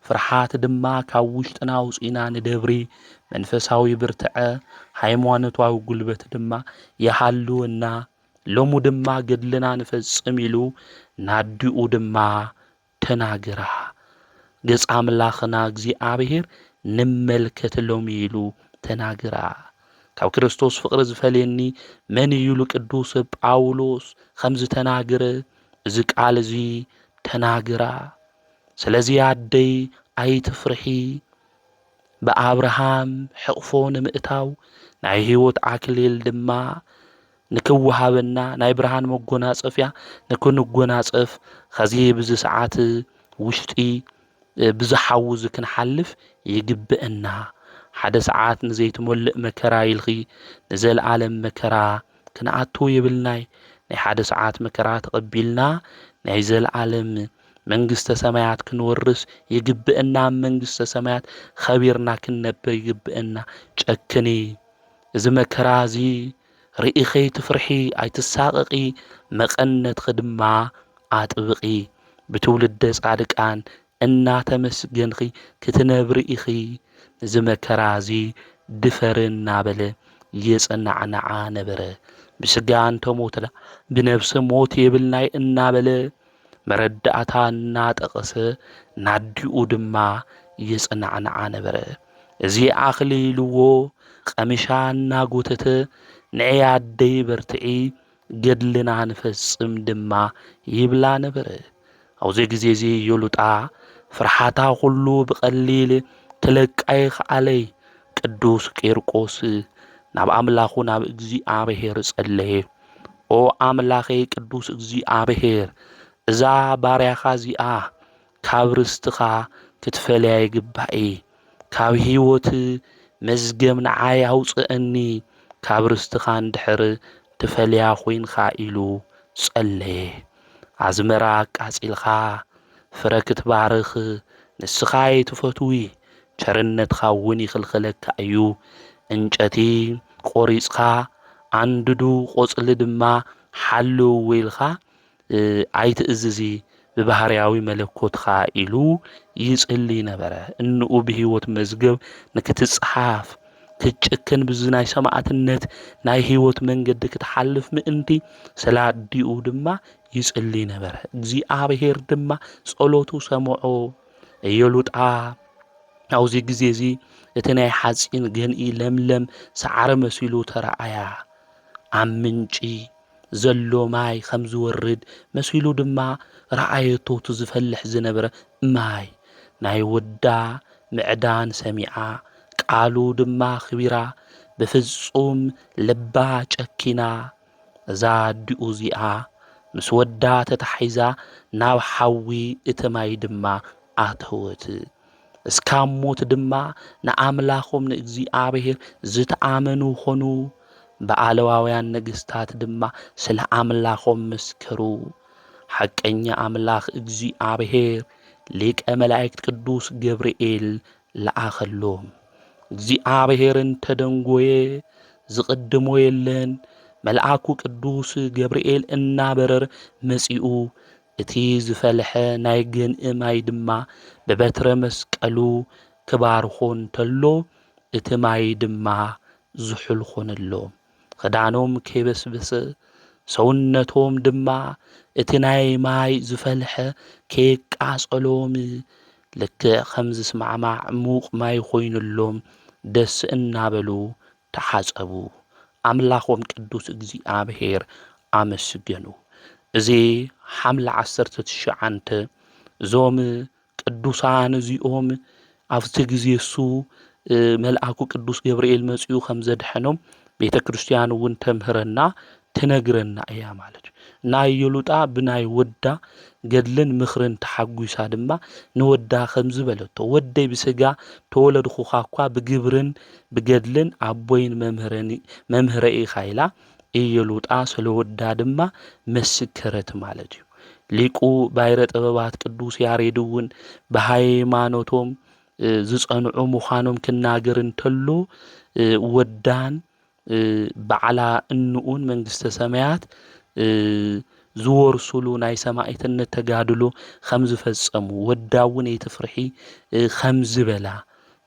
ፍርሓት ድማ ካብ ውሽጥና ኣውፂእና ንደብሪ። መንፈሳዊ ብርትዐ፣ ሃይማኖታዊ ጉልበት ድማ ይሃልወና። ሎሚ ድማ ገድልና ንፈጽም ኢሉ ናዲኡ ድማ ተናግራ። ገጽ ኣምላኽና እግዚኣብሔር ንመልከት ሎሚ ኢሉ ተናግራ። ካብ ክርስቶስ ፍቕሪ ዝፈልየኒ መን እዩ ኢሉ ቅዱስ ጳውሎስ ከም ዝተናገረ፣ እዚ ቃል እዚ ተናግራ። ስለዚ ኣደይ ኣይትፍርሒ፣ ብኣብርሃም ሕቕፎ ንምእታው ናይ ህይወት ኣክሊል ድማ ንክወሃበና ናይ ብርሃን መጎናጸፍያ ንክንጎናጸፍ ኸዚ ብዚ ሰዓት ውሽጢ ብዝሓዊ እዚ ክንሓልፍ ይግብእና። ሓደ ሰዓት ንዘይትመልእ መከራ ኢልኺ ንዘለኣለም መከራ ክንኣቱ የብልናይ። ናይ ሓደ ሰዓት መከራ ተቐቢልና ናይ ዘለኣለም መንግስተ ሰማያት ክንወርስ ይግብእና። ኣብ መንግስተ ሰማያት ኸቢርና ክንነብር ይግብእና። ጨክኒ፣ እዚ መከራ እዚ ርኢኸይ ትፍርሒ፣ ኣይትሳቐቒ፣ መቐነትኺ ድማ ኣጥብቒ። ብትውልደ ጻድቃን እናተመስገንኺ ክትነብሪ ኢኺ። እዚ መከራ እዚ ድፈሪ እናበለ የጸናዕንዓ ነበረ። ብስጋ እንተሞትና ብነብሲ ሞት የብልናይ እናበለ መረዳእታ እናጠቐሰ ናዲኡ ድማ የጸናዕንዓ ነበረ። እዚ ኣኽሊ ኢልዎ ቀሚሻ እናጎተተ ንዒ ኣደይ በርትዒ ገድልና ንፈጽም ድማ ይብላ ነበረ። ኣብዚ ግዜ እዚ ዮሉጣ ፍርሓታ ኩሉ ብቐሊል ክለቃ ይኸኣለይ። ቅዱስ ቂርቆስ ናብ ኣምላኹ ናብ እግዚኣብሔር ጸለየ። ኦ ኣምላኸይ ቅዱስ እግዚኣብሔር፣ እዛ ባርያኻ እዚኣ ካብ ርስትኻ ክትፈልያ ይግባእ። ካብ ህይወት መዝገብ ንዓይ ኣውፅእኒ፣ ካብ ርስትኻ እንድሕር ትፈልያ ኮይንኻ ኢሉ ጸለየ። ኣዝመራ ኣቃጺልኻ ፍረ ክትባርኽ ንስኻ ኣይትፈትዊ፣ ቸርነትኻ እውን ይኽልኽለካ እዩ። እንጨቲ ቆሪጽካ ኣንድዱ፣ ቆጽሊ ድማ ሓልው ኢልካ ኣይትእዝዚ፣ ብባህርያዊ መለኮትኻ ኢሉ ይጽሊ ነበረ። እንኡ ብህይወት መዝገብ ንክትጽሓፍ ክትጭክን፣ ብዚ ናይ ሰማዕትነት ናይ ህይወት መንገዲ ክትሓልፍ ምእንቲ ስለ ኣዲኡ ድማ ይጽሊ ነበረ። እግዚኣብሔር ድማ ጸሎቱ ሰምዖ። እየሉጣ ኣብዚ ግዜ እዚ እቲ ናይ ሓጺን ገንኢ ለምለም ሳዕሪ መሲሉ ተረኣያ። ኣብ ምንጪ ዘሎ ማይ ከም ዝወርድ መሲሉ ድማ ረኣየቶ። እቲ ዝፈልሕ ዝነበረ ማይ ናይ ወዳ ምዕዳን ሰሚዓ፣ ቃሉ ድማ ኣኽቢራ፣ ብፍጹም ልባ ጨኪና፣ እዛ ኣዲኡ እዚኣ ምስ ወዳ ተታሒዛ ናብ ሓዊ፣ እቲ ማይ ድማ ኣተወት። እስካብ ሞት ድማ ንኣምላኾም ንእግዚኣብሔር ዝተኣመኑ ኾኑ። በኣለዋውያን ነገስታት ድማ ስለ ኣምላኾም መስከሩ። ሓቀኛ ኣምላኽ እግዚኣብሔር ሊቀ መላእክት ቅዱስ ገብርኤል ለኣኸሎም። እግዚኣብሔር እንተደንጎየ ዝቕድሞ የለን። መልኣኩ ቅዱስ ገብርኤል እናበረር መጺኡ፣ እቲ ዝፈልሐ ናይ ገንኢ ማይ ድማ ብበትረ መስቀሉ ክባርኾ እንተሎ፣ እቲ ማይ ድማ ዝሑል ኾነሎም። ክዳኖም ከይበስበሰ፣ ሰውነቶም ድማ እቲ ናይ ማይ ዝፈልሐ ከየቃጸሎም፣ ልክዕ ከም ዝስማዕማዕ ምዉቕ ማይ ኾይኑሎም፣ ደስ እናበሉ ተሓጸቡ። ኣምላኾም ቅዱስ እግዚኣብሔር ኣመስገኑ። እዚ ሓምለ ዓሰርተ ትሽዓተ እዞም ቅዱሳን እዚኦም ኣብቲ ግዜ እሱ፣ እ፣ መልኣኩ ቅዱስ ገብርኤል መጺኡ ከም ዘድሐኖም ቤተ ክርስቲያን እውን ተምህረና፣ ትነግረና እያ ማለት እዩ። ናይ ዮሉጣ ብናይ ወዳ ገድልን ምኽርን ተሓጒሳ ድማ ንወዳ ከም ዝበለቶ፣ "ወደይ ብስጋ ተወለድኹኻ እኳ ብግብርን ብገድልን ኣቦይን መምህረን-፣ መምህረ ኢኻ" ኢላ ኢዮሉጣ ስለ ወዳ ድማ መስከረት ማለት እዩ። ሊቁ ባይረ ጥበባት ቅዱስ ያሬድ እውን ብሃይማኖቶም፣ እ፣ ዝጸንዑ ምዃኖም ክናገር እንተሎ፣ እ፣ ወዳን፣ እ፣ ባዕላ እንኡን መንግስተ ሰማያት፣ እ፣ ዝወርሱሉ ናይ ሰማዕትነት ተጋድሎ ከም ዝፈጸሙ፣ ወዳ እውን ኣይትፍርሒ፣ እ፣ ከም ዝበላ፣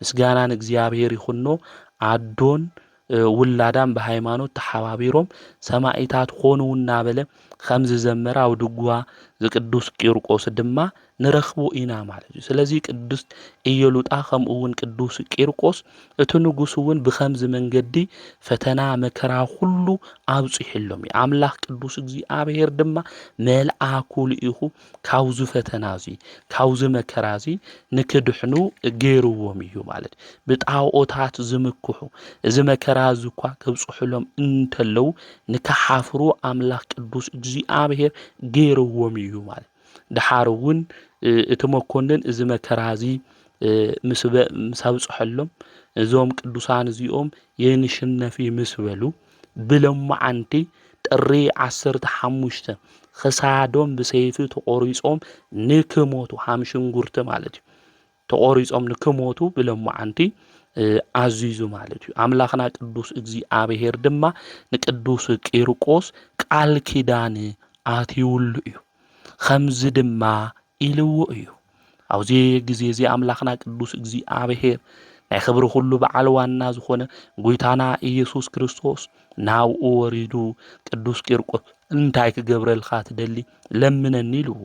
ምስጋና ንእግዚኣብሔር ይኹኖ፣ ኣዶን፣ እ፣ ውላዳን ብሃይማኖት ተሓባቢሮም ሰማዒታት ኾኑ እናበለ ከም ዝዘመረ ኣብ ድጓ ዝቅዱስ ቂርቆስ ድማ ንረኽቦ ኢና ማለት እዩ። ስለዚ ቅድስት ኢየሉጣ ከምኡ እውን ቅዱስ ቂርቆስ እቲ ንጉስ እውን ብኸምዚ መንገዲ ፈተና መከራ ኩሉ ኣብፂሕሎም እዩ። ኣምላኽ ቅዱስ እግዚኣብሔር ድማ መልኣኩ ልኢኹ ካብዚ ፈተና እዚ ካብዚ መከራ እዚ ንክድሕኑ ገይርዎም እዩ ማለት እዩ። ብጣኦታት ዝምክሑ እዚ መከራ እዚ እኳ ከብፅሑሎም እንተለዉ ንክሓፍሩ ኣምላኽ ቅዱስ እግዚኣብሔር ገይርዎም እዩ ማለት። ድሓር እውን እቲ መኮንን እዚ መከራ እዚ ምስ ኣብፅሐሎም እዞም ቅዱሳን እዚኦም የንሽነፊ ምስ በሉ ብለማዓንቲ ጥሪ ዓሰርተ ሓሙሽተ ክሳዶም ብሰይፊ ተቆሪፆም ንክሞቱ ሃምሽንጉርቲ ማለት እዩ ተቆሪጾም ንክሞቱ ብለማዓንቲ ኣዚዙ ማለት እዩ። ኣምላኽና ቅዱስ እግዚኣብሔር ድማ ንቅዱስ ቂርቆስ ቃል ኪዳን ኣትይውሉ እዩ። ከምዚ ድማ ኢልዎ እዩ። ኣብዚ ግዜ እዚ ኣምላኽና ቅዱስ እግዚኣብሔር ናይ ክብሪ ኩሉ በዓል ዋና ዝኾነ ጎይታና ኢየሱስ ክርስቶስ ናብኡ ወሪዱ ቅዱስ ቂርቆስ እንታይ ክገብረልካ ትደሊ ለምነኒ ኢልዎ።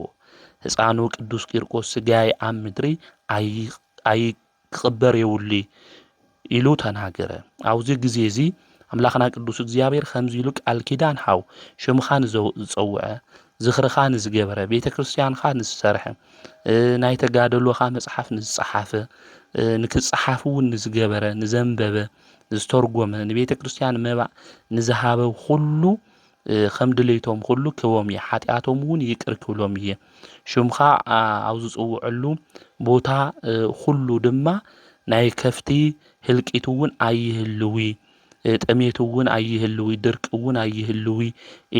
ህፃኑ ቅዱስ ቂርቆስ ስጋይ ኣብ ምድሪ ኣይክቕበር የብሉ ኢሉ ተናገረ። ኣብዚ ግዜ እዚ ኣምላኽና ቅዱስ እግዚኣብሔር ከምዚ ኢሉ ቃል ኪዳን ሓው ሽምኻ ንዝፀውዐ ዝኽርኻ ንዝገበረ ቤተ ክርስቲያንኻ ንዝሰርሐ ናይ ተጋደሎኻ መፅሓፍ ንዝፀሓፈ ንክፀሓፍ እውን ንዝገበረ ንዘንበበ ዝተርጎመ ንቤተ ክርስቲያን መባእ ንዝሃበ ኩሉ ከም ድሌቶም ኩሉ ክህቦም እየ፣ ሓጢኣቶም እውን ይቅር ክብሎም እየ። ሽምኻ ኣብ ዝጽውዐሉ ቦታ ኩሉ ድማ ናይ ከፍቲ ህልቂት እውን ኣይህልዊ፣ ጥሜት እውን ኣይህልዊ፣ ድርቂ እውን ኣይህልዊ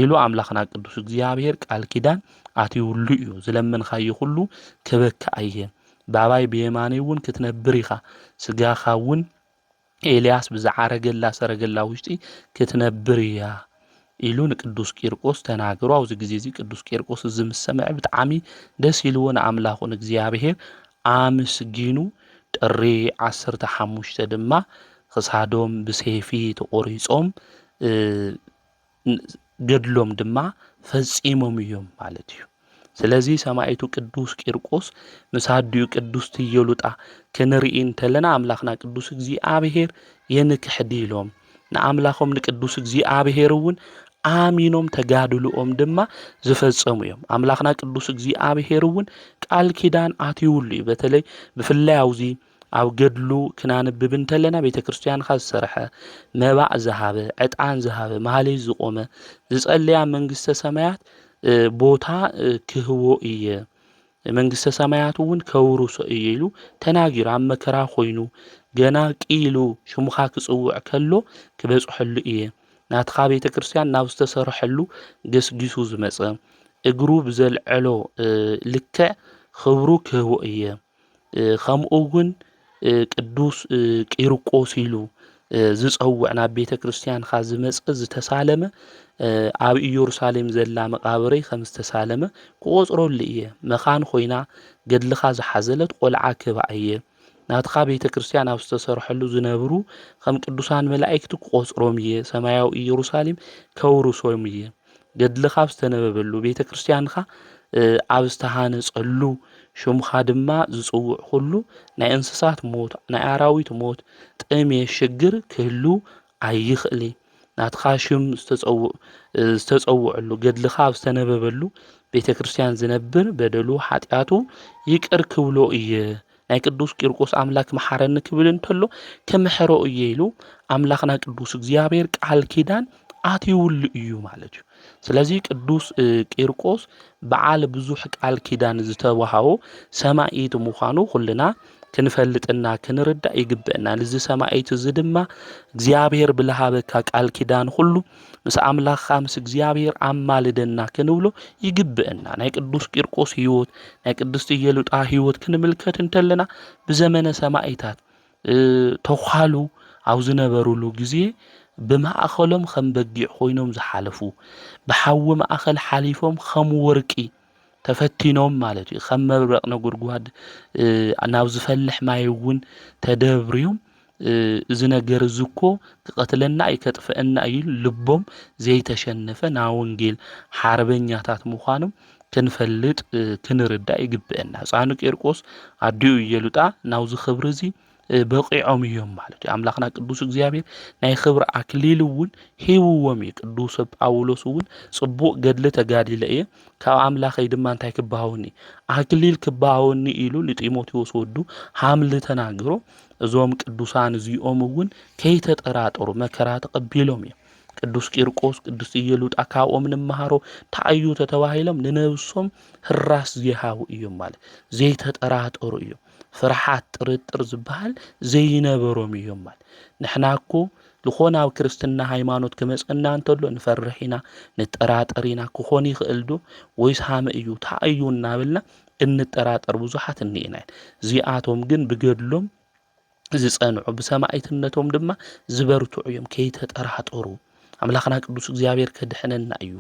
ኢሉ ኣምላኽና ቅዱስ እግዚኣብሔር ቃል ኪዳን ኣትይውሉ እዩ። ዝለመንካዮ ኩሉ ክበካ እየ። ባባይ ብየማነይ እውን ክትነብር ኢኻ፣ ስጋኻ እውን ኤልያስ ብዝዓረገላ ሰረገላ ውሽጢ ክትነብር እያ ኢሉ ንቅዱስ ቂርቆስ ተናገሮ። ኣብዚ ግዜ እዚ ቅዱስ ቂርቆስ እዚ ምስ ሰምዐ ብጣዕሚ ደስ ኢልዎ ንኣምላኹ ንእግዚኣብሔር ኣመስጊኑ ጥሪ ዓሰርተ ሓሙሽተ ድማ ክሳዶም ብሰይፊ ተቆሪጾም ገድሎም ድማ ፈጺሞም እዮም ማለት እዩ። ስለዚ ሰማዒቱ ቅዱስ ቂርቆስ ምስ ኣዲኡ ቅዱስ ትየሉጣ ክንርኢ እንተለና ኣምላኽና ቅዱስ እግዚኣብሔር የንክሕዲ ኢሎም ንኣምላኾም ንቅዱስ እግዚኣብሔር እውን ኣሚኖም ተጋድልኦም ድማ ዝፈጸሙ እዮም። ኣምላኽና ቅዱስ እግዚኣብሔር እውን ቃል ኪዳን ኣትይውሉ እዩ። በተለይ ብፍላይ ኣብዚ ኣብ ገድሉ ክናንብብ እንተለና ቤተ ክርስቲያንካ ዝሰርሐ መባእ ዝሃበ ዕጣን ዝሃበ ማህሌት ዝቆመ ዝጸለያ መንግስተ ሰማያት ቦታ ክህቦ እየ መንግስተ ሰማያት እውን ከውርሶ እየ ኢሉ ተናጊሩ ኣብ መከራ ኮይኑ ገና ቂሉ ሽሙኻ ክጽውዕ ከሎ ክበጽሐሉ እየ ናትኻ ቤተ ክርስቲያን ናብ ዝተሰርሐሉ ገስጊሱ ዝመጸ እግሩ ብዘልዐሎ ልክዕ ክብሩ ክህቦ እየ ከምኡ እውን ቅዱስ ቂርቆስ ኢሉ ዝፀውዕ ናብ ቤተ ክርስቲያንካ ዝመፀ ዝተሳለመ ኣብ ኢየሩሳሌም ዘላ መቃብረይ ከም ዝተሳለመ ክቆፅረሉ እየ። መኻን ኮይና ገድልካ ዝሓዘለት ቆልዓ ክህባ እየ። ናትካ ቤተ ክርስቲያን ኣብ ዝተሰርሐሉ ዝነብሩ ከም ቅዱሳን መላእክቲ ክቆፅሮም እየ። ሰማያዊ ኢየሩሳሌም ከውርሶም እየ። ገድልኻ ኣብ ዝተነበበሉ ቤተ ክርስቲያንኻ ኣብ ዝተሃነጸሉ ሽምኻ ድማ ዝጽውዕ ኩሉ ናይ እንስሳት ሞት ናይ ኣራዊት ሞት ጥሜ ሽግር ክህሉ ኣይኽእል እዩ ናትኻ ሽም ዝተጸውዕሉ ገድልኻ ኣብ ዝተነበበሉ ቤተ ክርስቲያን ዝነብር በደሉ ሓጢኣቱ ይቅር ክብሎ እየ ናይ ቅዱስ ቂርቆስ ኣምላክ መሓረኒ ክብል እንተሎ ክምሕሮ እየ ኢሉ ኣምላኽና ቅዱስ እግዚኣብሔር ቃል ኪዳን ኣትይውሉ እዩ ማለት እዩ። ስለዚ ቅዱስ ቂርቆስ በዓል ብዙሕ ቃል ኪዳን ዝተዋሃቦ ሰማዒት ምዃኑ ኩልና ክንፈልጥና ክንርዳእ ይግብእና። ንዚ ሰማዒት እዚ ድማ እግዚኣብሔር ብልሃበካ ቃል ኪዳን ኩሉ ምስ ኣምላኽካ ምስ እግዚኣብሔር ኣማልደና ክንብሎ ይግብእና። ናይ ቅዱስ ቂርቆስ ህይወት ናይ ቅድስቲ ኢየሉጣ ህይወት ክንምልከት እንተለና ብዘመነ ሰማዒታት ተዃሉ ኣብ ዝነበሩሉ ግዜ ብማእኸሎም ከም በጊዕ ኮይኖም ዝሓለፉ ብሓዊ ማእኸል ሓሊፎም ከም ወርቂ ተፈቲኖም ማለት እዩ ከም መብረቕ ነጉድጓድ ናብ ዝፈልሕ ማይ እውን ተደብርዮም እዚ ነገር እዚ እኮ ክቐትለና እዩ፣ ከጥፍአና እዩ ኢሉ ልቦም ዘይተሸነፈ ናይ ወንጌል ሓርበኛታት ምዃኖም ክንፈልጥ ክንርዳእ ይግብአና። ህፃኑ ቂርቆስ ኣዲኡ እየሉጣ ናውዚ ክብሪ እዚ በቂዖም እዮም ማለት እዩ። ኣምላኽና ቅዱስ እግዚኣብሔር ናይ ክብሪ ኣክሊል እውን ሂብዎም እዩ። ቅዱስ ጳውሎስ እውን ጽቡቕ ገድሊ ተጋዲለ እየ፣ ካብ ኣምላኸይ ድማ እንታይ ክበሃወኒ፣ ኣክሊል ክበሃወኒ ኢሉ ንጢሞቴዎስ ወዱ ሃምሊ ተናግሮ። እዞም ቅዱሳን እዚኦም እውን ከይተጠራጠሩ መከራ ተቐቢሎም እዮም። ቅዱስ ቂርቆስ፣ ቅዱስ ኢየሉጣ ካብኦም ንመሃሮ እንታይ እዩ ተተባሂሎም ንነብሶም ህራስ ዝሃቡ እዮም ማለት ዘይተጠራጠሩ እዮም። ፍርሓት ጥርጥር ዝበሃል ዘይነበሮም እዮም ማለት። ንሕና እኮ ዝኾነ ኣብ ክርስትና ሃይማኖት ክመፀና እንተሎ ንፈርሕ ኢና፣ ንጠራጠር ኢና። ክኾን ይኽእል ዶ ወይስ ሃመ እዩ፣ እንታይ እዩ እናበልና እንጠራጠር ብዙሓት እኒኤና። እዚኣቶም ግን ብገድሎም ዝጸንዑ፣ ብሰማዕትነቶም ድማ ዝበርትዑ እዮም። ከይተጠራጠሩ። ኣምላኽና ቅዱስ እግዚኣብሔር ከድሕነና እዩ።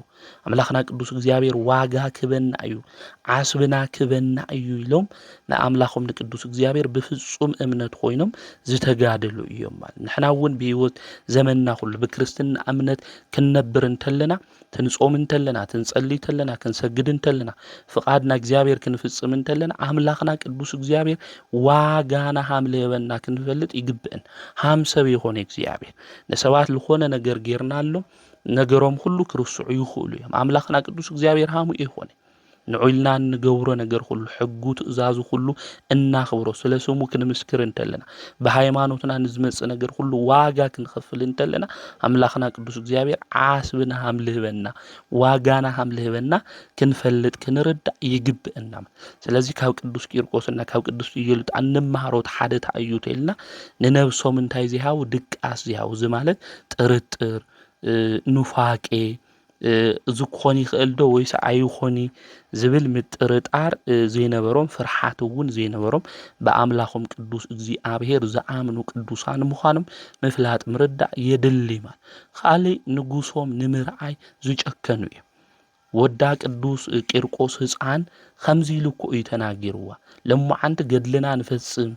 ኣምላኽና ቅዱስ እግዚኣብሔር ዋጋ ክበና እዩ። ዓስብና ክበና እዩ ኢሎም ንኣምላኾም ንቅዱስ እግዚኣብሔር ብፍጹም እምነት ኮይኖም ዝተጋደሉ እዮም ማለት። ንሕና እውን ብህይወት ዘመንና ኩሉ ብክርስትና እምነት ክንነብር እንተለና፣ ክንጾም እንተለና፣ ክንጸሊ እንተለና፣ ክንሰግድ እንተለና፣ ፍቓድና እግዚኣብሔር ክንፍጽም እንተለና፣ ኣምላኽና ቅዱስ እግዚኣብሔር ዋጋና ሃም ልህበና ክንፈልጥ ይግብእን። ሃም ሰብ የኾነ እግዚኣብሔር። ንሰባት ልኾነ ነገር ጌርናሎም፣ ነገሮም ኩሉ ክርስዑ ይኽእሉ እዮም። ኣምላኽና ቅዱስ እግዚኣብሔር ሃሙ የኾነ። ንዑ ኢልና እንገብሮ ነገር ኩሉ፣ ሕጉ ትእዛዙ ኩሉ እናኽብሮ፣ ስለ ስሙ ክንምስክር እንተለና፣ ብሃይማኖትና ንዝመጽእ ነገር ኩሉ ዋጋ ክንኸፍል እንተለና፣ ኣምላኽና ቅዱስ እግዚኣብሔር ዓስብና ሃም ልህበና፣ ዋጋና ሃም ልህበና ክንፈልጥ ክንርዳእ ይግብእና። ስለዚ ካብ ቅዱስ ቂርቆስና ካብ ቅዱስ ኢየሉጣ እንመሃሮ እቲ ሓደ እንታይ እዩ ተልና፣ ንነብሶም እንታይ ዘይሃቡ፣ ድቃስ ዘይሃቡ። እዚ ማለት ጥርጥር፣ እ፣ ኑፋቄ፣ እ፣ እዚ ክኾን ይኽእል ዶ ወይስ ኣይኾኒ ዝብል ምጥርጣር፣ እ፣ ዘይነበሮም፣ ፍርሓት እውን ዘይነበሮም፣ ብኣምላኾም ቅዱስ እግዚኣብሔር ዝኣምኑ ቅዱሳን ምዃኖም ምፍላጥ ምርዳእ የድሊ። ማለት ካልእ ንጉሶም ንምርኣይ ዝጨከኑ እዮም። ወዳ ቅዱስ ቂርቆስ ህፃን ከምዚ ኢሉ እኮ እዩ ተናጊርዋ። ለሞዓንቲ ገድልና ንፈጽም፣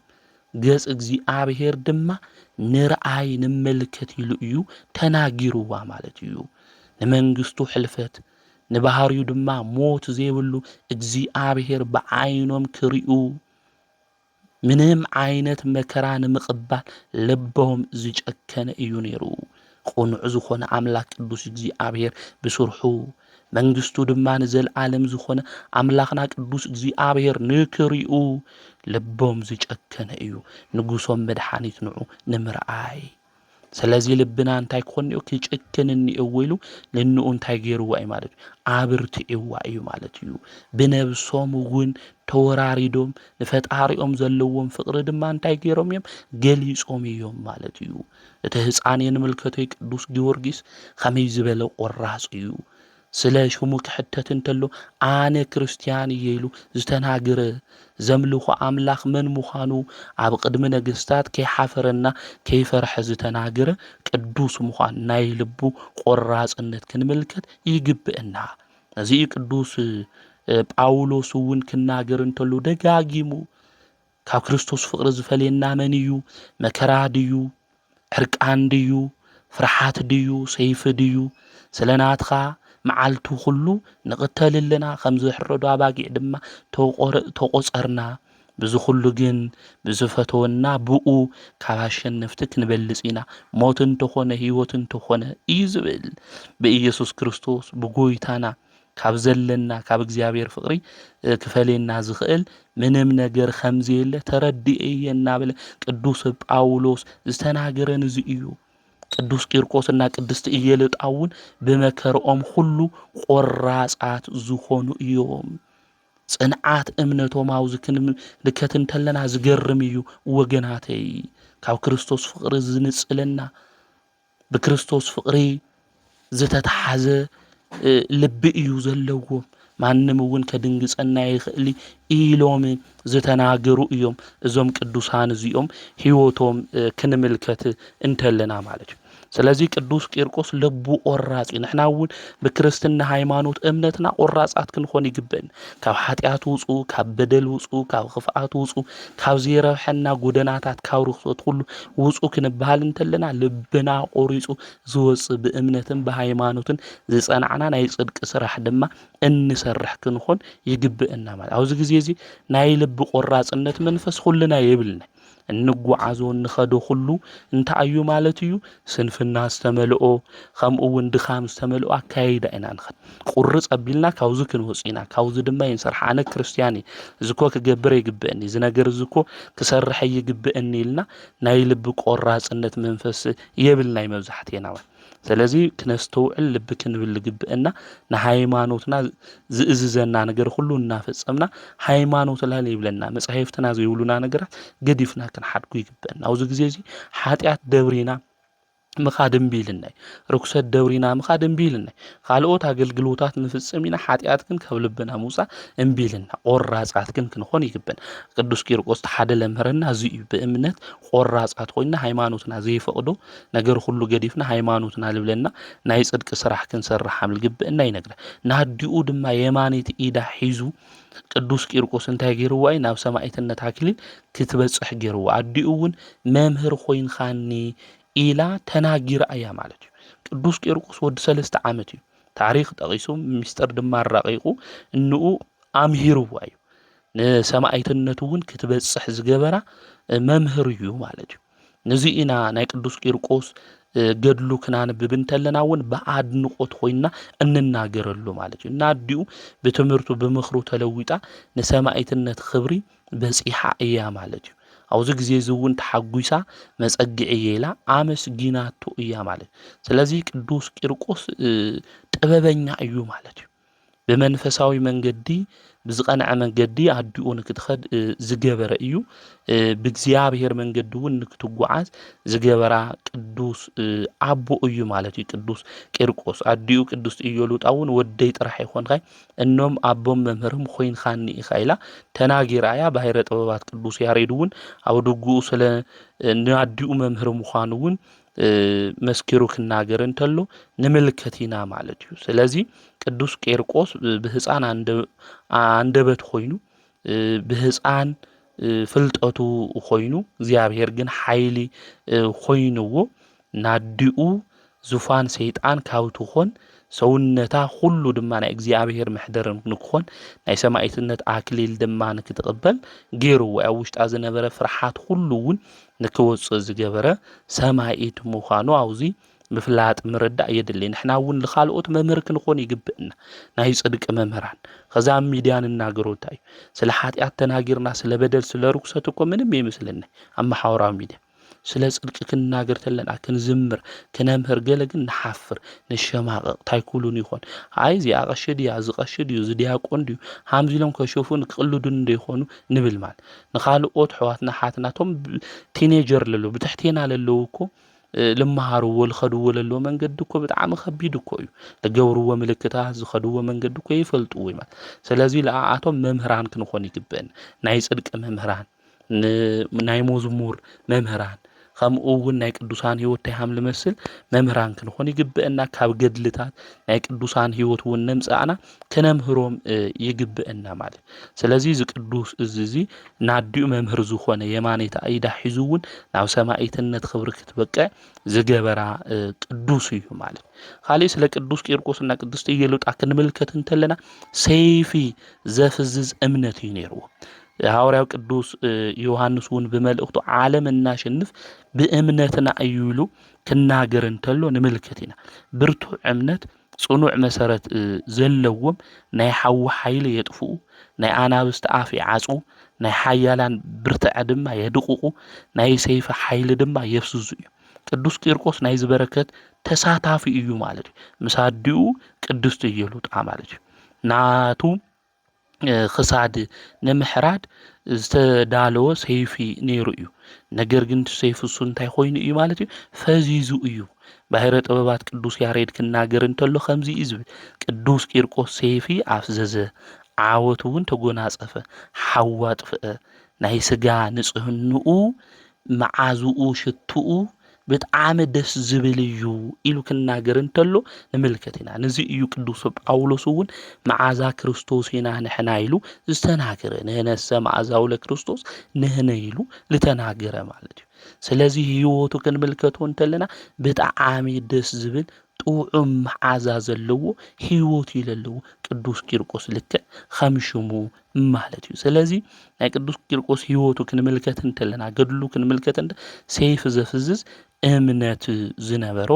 ገጽ እግዚኣብሔር ድማ ንርኣይ ንመልከት ኢሉ እዩ ተናጊርዋ ማለት እዩ። ንመንግስቱ ሕልፈት፣ ንባህሪኡ ድማ ሞት ዘይብሉ እግዚኣብሔር ብዓይኖም ክሪኡ፣ ምንም ዓይነት መከራ ንምቕባል ልቦም ዝጨከነ እዩ ነይሩ። ቅኑዕ ዝኾነ ኣምላኽ ቅዱስ እግዚኣብሔር ብስርሑ፣ መንግስቱ ድማ ንዘለዓለም ዝኾነ ኣምላኽና ቅዱስ እግዚኣብሔር ንክሪኡ ልቦም ዝጨከነ እዩ። ንጉሶም መድሓኒት ንዑ ንምርኣይ። ስለዚ ልብና እንታይ ክኾን እኒኦ? ክጭክን እኒኦ ኢሉ ንንኡ እንታይ ገይርዋ እዩ ማለት እዩ? ኣብርትዕዋ እዩ ማለት እዩ። ብነብሶም እውን ተወራሪዶም ንፈጣሪኦም ዘለዎም ፍቕሪ ድማ እንታይ ገይሮም እዮም? ገሊጾም እዮም ማለት እዩ። እቲ ህፃን የንምልከቶ ቅዱስ ጊዮርጊስ ከመይ ዝበለ ቆራጽ እዩ። ስለ ሽሙ ክሕተት እንተሎ ኣነ ክርስትያን እየ ኢሉ ዝተናገረ፣ ዘምልኾ ኣምላኽ መን ምዃኑ ኣብ ቅድሚ ነገስታት ከይሓፈረና ከይፈርሐ ዝተናገረ ቅዱስ ምዃን ናይ ልቡ ቆራጽነት ክንምልከት ይግብእና። እዚ እዩ ቅዱስ፣ እ፣ ጳውሎስ እውን ክናገር እንተሎ ደጋጊሙ ካብ ክርስቶስ ፍቕሪ ዝፈልየና መን እዩ? መከራ ድዩ? ዕርቃን ድዩ? ፍርሓት ድዩ? ሰይፊ ድዩ? ስለ ናትኻ መዓልቱ ኩሉ ንቕተል ኣለና፣ ከም ዝሕረዱ ኣባጊዕ ድማ ተቖረ-፣ ተቖጸርና። ብዚ ኩሉ ግን ብዝፈተወና ብኡ ካብ ኣሸነፍቲ ክንበልጽ ኢና። ሞት እንተኾነ ህይወት እንተኾነ እዩ ዝብል። ብኢየሱስ ክርስቶስ ብጎይታና ካብ ዘለና ካብ እግዚኣብሔር ፍቕሪ፣ እ፣ ክፈልየና ዝኽእል ምንም ነገር ከም ዘየለ ተረዲኤ እየ እናበለ ቅዱስ ጳውሎስ ዝተናገረን እዚ እዩ። ቅዱስ ቂርቆስና ቅድስቲ ኢየሉጣ እውን ብመከርኦም ኩሉ ቆራጻት ዝኾኑ እዮም። ጽንዓት እምነቶም ኣብዚ ክንምልከት እንተለና ዝገርም እዩ ወገናተይ። ካብ ክርስቶስ ፍቕሪ ዝንጽለና፣ ብክርስቶስ ፍቕሪ ዝተተሓዘ፣ እ፣ ልቢ እዩ ዘለዎም። ማንም እውን ከድንግጸና ይኽእል ኢሎም ዝተናገሩ እዮም። እዞም ቅዱሳን እዚኦም ህይወቶም፣ እ፣ ክንምልከት እንተለና ማለት እዩ። ስለዚ ቅዱስ ቂርቆስ ልቡ ቆራጽ እዩ። ንሕና እውን ብክርስትና ሃይማኖት እምነትና ቆራጻት ክንኾን ይግበእን። ካብ ሓጢኣት ውጹ፣ ካብ በደል ውጹ፣ ካብ ክፍኣት ውጹ፣ ካብ ዘይረብሐና ጎደናታት፣ ካብ ርኽሰት ኩሉ ውጹ ክንበሃል እንተለና ልብና ቆሪጹ ዝወጽእ ብእምነትን ብሃይማኖትን ዝጸናዕና ናይ ጽድቂ ስራሕ ድማ እንሰርሕ ክንኾን ይግበእና። ማለት ኣብዚ ግዜ እዚ ናይ ልቢ ቆራጽነት መንፈስ ኩልና የብልና። እንጓዓዞ እንኸዶ ኩሉ እንታይ እዩ ማለት እዩ? ስንፍና ዝተመልኦ፣ ከምኡ እውን ድኻም ዝተመልኦ ኣካያይዳ ኢና ንኸድ። ቁርጽ ኣቢልና ካብዚ ክንወጽእ ኢና። ካብዚ ድማ ይንሰርሕ። ኣነ ክርስትያን እየ፣ እዚ እኮ ክገብር ይግበእኒ፣ እዚ ነገር እዚ እኮ ክሰርሐ ይግበእኒ ኢልና ናይ ልቢ ቆራጽነት መንፈስ የብልናይ መብዛሕትኤና። ስለዚ ክነስተውዕል ልቢ ክንብል ዝግበእና፣ ንሃይማኖትና ዝእዝዘና ነገር ኩሉ እናፈጸምና፣ ሃይማኖትና ዘይብለና፣ መጻሕፍትና ዘይብሉና ነገራት ገዲፍና ክንሓድጉ ይግበእና። ኣብዚ ግዜ እዚ ሓጢኣት ደብሪና ምኻድ እምቢ ኢልና እዩ። ርኩሰት ደብሪና ምኻድ እምቢ ኢልና እዩ። ካልኦት ኣገልግሎታት ንፍጽም ኢና፣ ሓጢኣት ግን ካብ ልብና ምውጻእ እምቢ ኢልና፣ ቆራጻት ግን ክንኾን ይግበን። ቅዱስ ቂርቆስ እቲ ሓደ ለምህረና እዚ እዩ። ብእምነት ቆራጻት ኮይና ሃይማኖትና ዘይፈቕዶ ነገር ኩሉ ገዲፍና ሃይማኖትና ልብለና ናይ ጽድቂ ስራሕ ክንሰርሕ ከም ዝግበእና ይነግረ። ናዲኡ ድማ የማነይቲ ኢዳ ሒዙ ቅዱስ ቂርቆስ እንታይ ገይርዋ እዩ? ናብ ሰማዕትነት ኣክሊል ክትበጽሕ ገይርዋ። ኣዲኡ እውን መምህር ኮይንኻኒ ኢላ ተናጊራ እያ ማለት እዩ። ቅዱስ ቂርቆስ ወዲ ሰለስተ ዓመት እዩ። ታሪኽ ጠቒሱ ምስጢር ድማ ኣራቒቑ እንኡ ኣምሂርዋ እዩ። ንሰማዕትነት እውን ክትበጽሕ ዝገበራ መምህር እዩ ማለት እዩ። ነዚ ኢና ናይ ቅዱስ ቂርቆስ ገድሉ ክናንብብ እንተለና እውን ብኣድንቖት ኮይና እንናገረሉ ማለት እዩ። እና ኣዲኡ ብትምህርቱ ብምኽሩ ተለዊጣ ንሰማዕትነት ክብሪ በጺሓ እያ ማለት እዩ። ኣብዚ ግዜ እዚ እውን ተሓጒሳ መጸግዒ እየ ኢላ ኣመስጊናቶ እያ ማለት እዩ። ስለዚ ቅዱስ ቂርቆስ ጥበበኛ እዩ ማለት እዩ። ብመንፈሳዊ መንገዲ ብዝቐንዐ መንገዲ ኣዲኡ ንክትኸድ ዝገበረ እዩ። ብእግዚኣብሔር መንገዲ እውን ንክትጓዓዝ ዝገበራ ቅዱስ ኣቦ እዩ ማለት እዩ። ቅዱስ ቂርቆስ ኣዲኡ ቅድስት ኢዮሉጣ እውን ወደይ ጥራሕ ኣይኮንካይ እኖም ኣቦም መምህርም ኮይንካኒ ኢኻ ኢላ ተናጊራ እያ። ባሕረ ጥበባት ቅዱስ ያሬድ እውን ኣብ ድጉኡ ስለ ንኣዲኡ መምህር ምዃኑ እውን መስኪሩ ክናገር እንተሎ ንምልከት ኢና ማለት እዩ። ስለዚ ቅዱስ ቂርቆስ ብህፃን ኣንደበት ኮይኑ ብህፃን ፍልጠቱ ኮይኑ እግዚኣብሔር ግን ሓይሊ ኮይንዎ ናዲኡ ዙፋን ሰይጣን ካብ ትኾን ሰውነታ ኩሉ ድማ ናይ እግዚኣብሔር መሕደርን ንክኾን ናይ ሰማዕትነት ኣክሊል ድማ ንክትቕበል ገይርዎ። ኣብ ውሽጣ ዝነበረ ፍርሓት ኩሉ እውን ንክወፅእ ዝገበረ ሰማዒት ምዃኑ ኣብዚ ምፍላጥ ምርዳእ የድሊ። ንሕና እውን ንኻልኦት መምህር ክንኾን ይግብእና፣ ናይ ጽድቂ መምህራን። ከዛ ኣብ ሚድያ ንናገሮ እንታይ እዩ? ስለ ሓጢኣት ተናጊርና፣ ስለ በደል፣ ስለ ርኩሰት እኮ ምንም የይመስለና ኣብ ማሕበራዊ ሚድያ። ስለ ጽድቂ ክንናገር ተለና፣ ክንዝምር፣ ክነምህር ገለ ግን ንሓፍር፣ ንሸማቐቕ። እንታይ ኩሉን ይኾን? ኣይ እዚኣ ቀሺ ድያ፣ እዚ ቀሺ ድዩ፣ እዚ ዲያቆን ድዩ፣ ሃምዚ ኢሎም ከሸፉን ክቕልዱን እንዶ ይኾኑ ንብል ማለት። ንኻልኦት ኣሕዋትና ሓትናቶም ቲኔጀር ለለዉ ብትሕቴና ለለዉ እኮ ልመሃርዎ ልኸድዎ ለለዎ መንገዲ እኮ ብጣዕሚ ከቢድ እኮ እዩ። ልገብርዎ ምልክታት ዝኸድዎ መንገዲ እኮ ይፈልጥዎ እዩ ማለት። ስለዚ ለኣኣቶም መምህራን ክንኾን ይግበእን ናይ ጽድቂ መምህራን ናይ መዝሙር መምህራን ከምኡ እውን ናይ ቅዱሳን ህይወት እንታይ ሃም ልመስል መምህራን ክንኾን ይግበእና። ካብ ገድልታት ናይ ቅዱሳን ህይወት እውን ነምጽኣና ክነምህሮም ይግበእና ማለት። ስለዚ እዚ ቅዱስ እዚ እዚ ናዲኡ መምህር ዝኾነ የማነይታ ኢዳ ሒዙ እውን ናብ ሰማዒትነት ክብሪ ክትበቅዕ ዝገበራ ቅዱስ እዩ ማለት። ካሊእ ስለ ቅዱስ ቂርቆስና ቅድስቲ ኢየሉጣ ክንምልከት እንተለና ሰይፊ ዘፍዝዝ እምነት እዩ ነይርዎ። ሃዋርያው ቅዱስ ዮሃንስ እውን ብመልእኽቱ ዓለም እናሸንፍ ብእምነትና እዩ ኢሉ ክናገር እንተሎ ንምልከት ኢና። ብርቱዕ እምነት ጽኑዕ መሰረት ዘለዎም ናይ ሓዊ ሓይሊ የጥፍኡ፣ ናይ ኣናብስቲ ኣፍ ይዓጽዉ፣ ናይ ሓያላን ብርትዐ ድማ የድቕቑ፣ ናይ ሰይፊ ሓይሊ ድማ የፍዝዙ እዩ። ቅዱስ ቂርቆስ ናይዚ በረከት ተሳታፊ እዩ ማለት እዩ። ምስ ኣዲኡ ቅድስቲ ኢየሉጣ ማለት እዩ። ናቱ ክሳድ ንምሕራድ ዝተዳለወ ሰይፊ ነይሩ እዩ። ነገር ግን እቲ ሰይፊ እሱ እንታይ ኮይኑ እዩ ማለት እዩ? ፈዚዙ እዩ። ባሕረ ጥበባት ቅዱስ ያሬድ ክናገር እንተሎ ከምዚ እዩ ዝብል፣ ቅዱስ ቂርቆስ ሰይፊ ኣፍዘዘ፣ ዓወት እውን ተጎናጸፈ፣ ሓዊ ኣጥፍአ፣ ናይ ስጋ ንጽህንኡ፣ መዓዝኡ፣ ሽትኡ ብጣዕሚ ደስ ዝብል እዩ ኢሉ ክናገር እንተሎ ንምልከት ኢና። ነዚ እዩ ቅዱስ ጳውሎስ እውን መዓዛ ክርስቶስ ኢና ንሕና ኢሉ ዝተናገረ። ንህነሰ መዓዛው ለክርስቶስ ንህነ ኢሉ ዝተናገረ ማለት እዩ። ስለዚ ህይወቱ ክንምልከቶ እንተለና ብጣዕሚ ደስ ዝብል ጥዑም መዓዛ ዘለዎ ህይወት እዩ ዘለዎ ቅዱስ ቂርቆስ ልክዕ ከም ሽሙ ማለት እዩ። ስለዚ ናይ ቅዱስ ቂርቆስ ህይወቱ ክንምልከት እንተለና፣ ገድሉ ክንምልከት እንተ ሰይፍ ዘፍዝዝ እምነት ዝነበሮ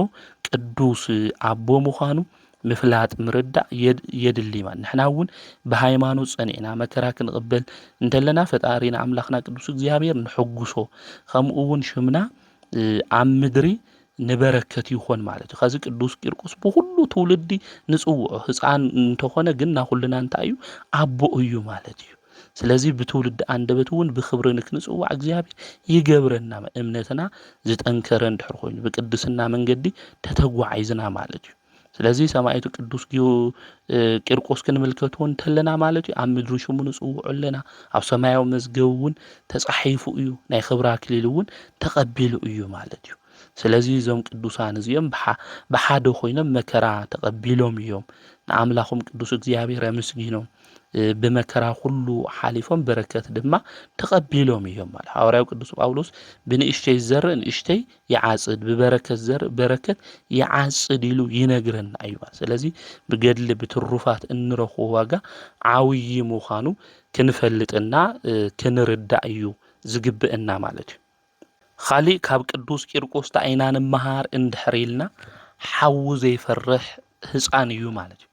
ቅዱስ ኣቦ ምዃኑ ምፍላጥ ምርዳእ የድ- የድሊ ማለት። ንሕና እውን ብሃይማኖት ጸኒዕና መከራ ክንቕበል እንተለና ፈጣሪና ኣምላኽና ቅዱስ እግዚኣብሔር ንሕጉሶ፣ ከምኡ እውን ሽምና ኣብ ምድሪ ንበረከት ይኾን ማለት እዩ። ከዚ ቅዱስ ቂርቆስ ብኹሉ ትውልዲ ንጽውዖ፣ ህፃን እንተኾነ ግን ናኹልና እንታይ እዩ? ኣቦ እዩ ማለት እዩ። ስለዚ ብትውልዲ ኣንደበት እውን ብክብሪ ንክንጽዋዕ እግዚኣብሔር ይገብረና። እምነትና ዝጠንከረ እንድሕር ኮይኑ ብቅድስና መንገዲ ተተጓዒዝና ማለት እዩ። ስለዚ ሰማዕቱ ቅዱስ ጊዮ- እ፣ ቂርቆስ ክንምልከቶ እንተለና ማለት እዩ ኣብ ምድሪ ሽሙ ንጽውዖ ኣለና፣ ኣብ ሰማያዊ መዝገብ እውን ተጻሒፉ እዩ፣ ናይ ክብሪ ኣክሊል እውን ተቐቢሉ እዩ ማለት እዩ። ስለዚ እዞም ቅዱሳን እዚኦም ብሓ- ብሓደ ኮይኖም መከራ ተቐቢሎም እዮም። ንኣምላኾም ቅዱስ እግዚኣብሔር ኣመስጊኖም እ፣ ብመከራ ኩሉ ሓሊፎም በረከት ድማ ተቐቢሎም እዮም ማለት። ሃዋርያው ቅዱስ ጳውሎስ ብንእሽተይ ዝዘርእ ንእሽተይ ይዓጽድ፣ ብበረከት ዝዘርእ በረከት ይዓጽድ ኢሉ ይነግረና እዩ ማለት። ስለዚ ብገድሊ ብትሩፋት እንረኽቦ ዋጋ ዓብዪ ምዃኑ ክንፈልጥና እ፣ ክንርዳእ እዩ ዝግብእና ማለት እዩ። ካሊእ ካብ ቅዱስ ቂርቆስ እንታይ ኢና ንመሃር እንድሕር ኢልና ሓዊ ዘይፈርሕ ህፃን እዩ ማለት እዩ።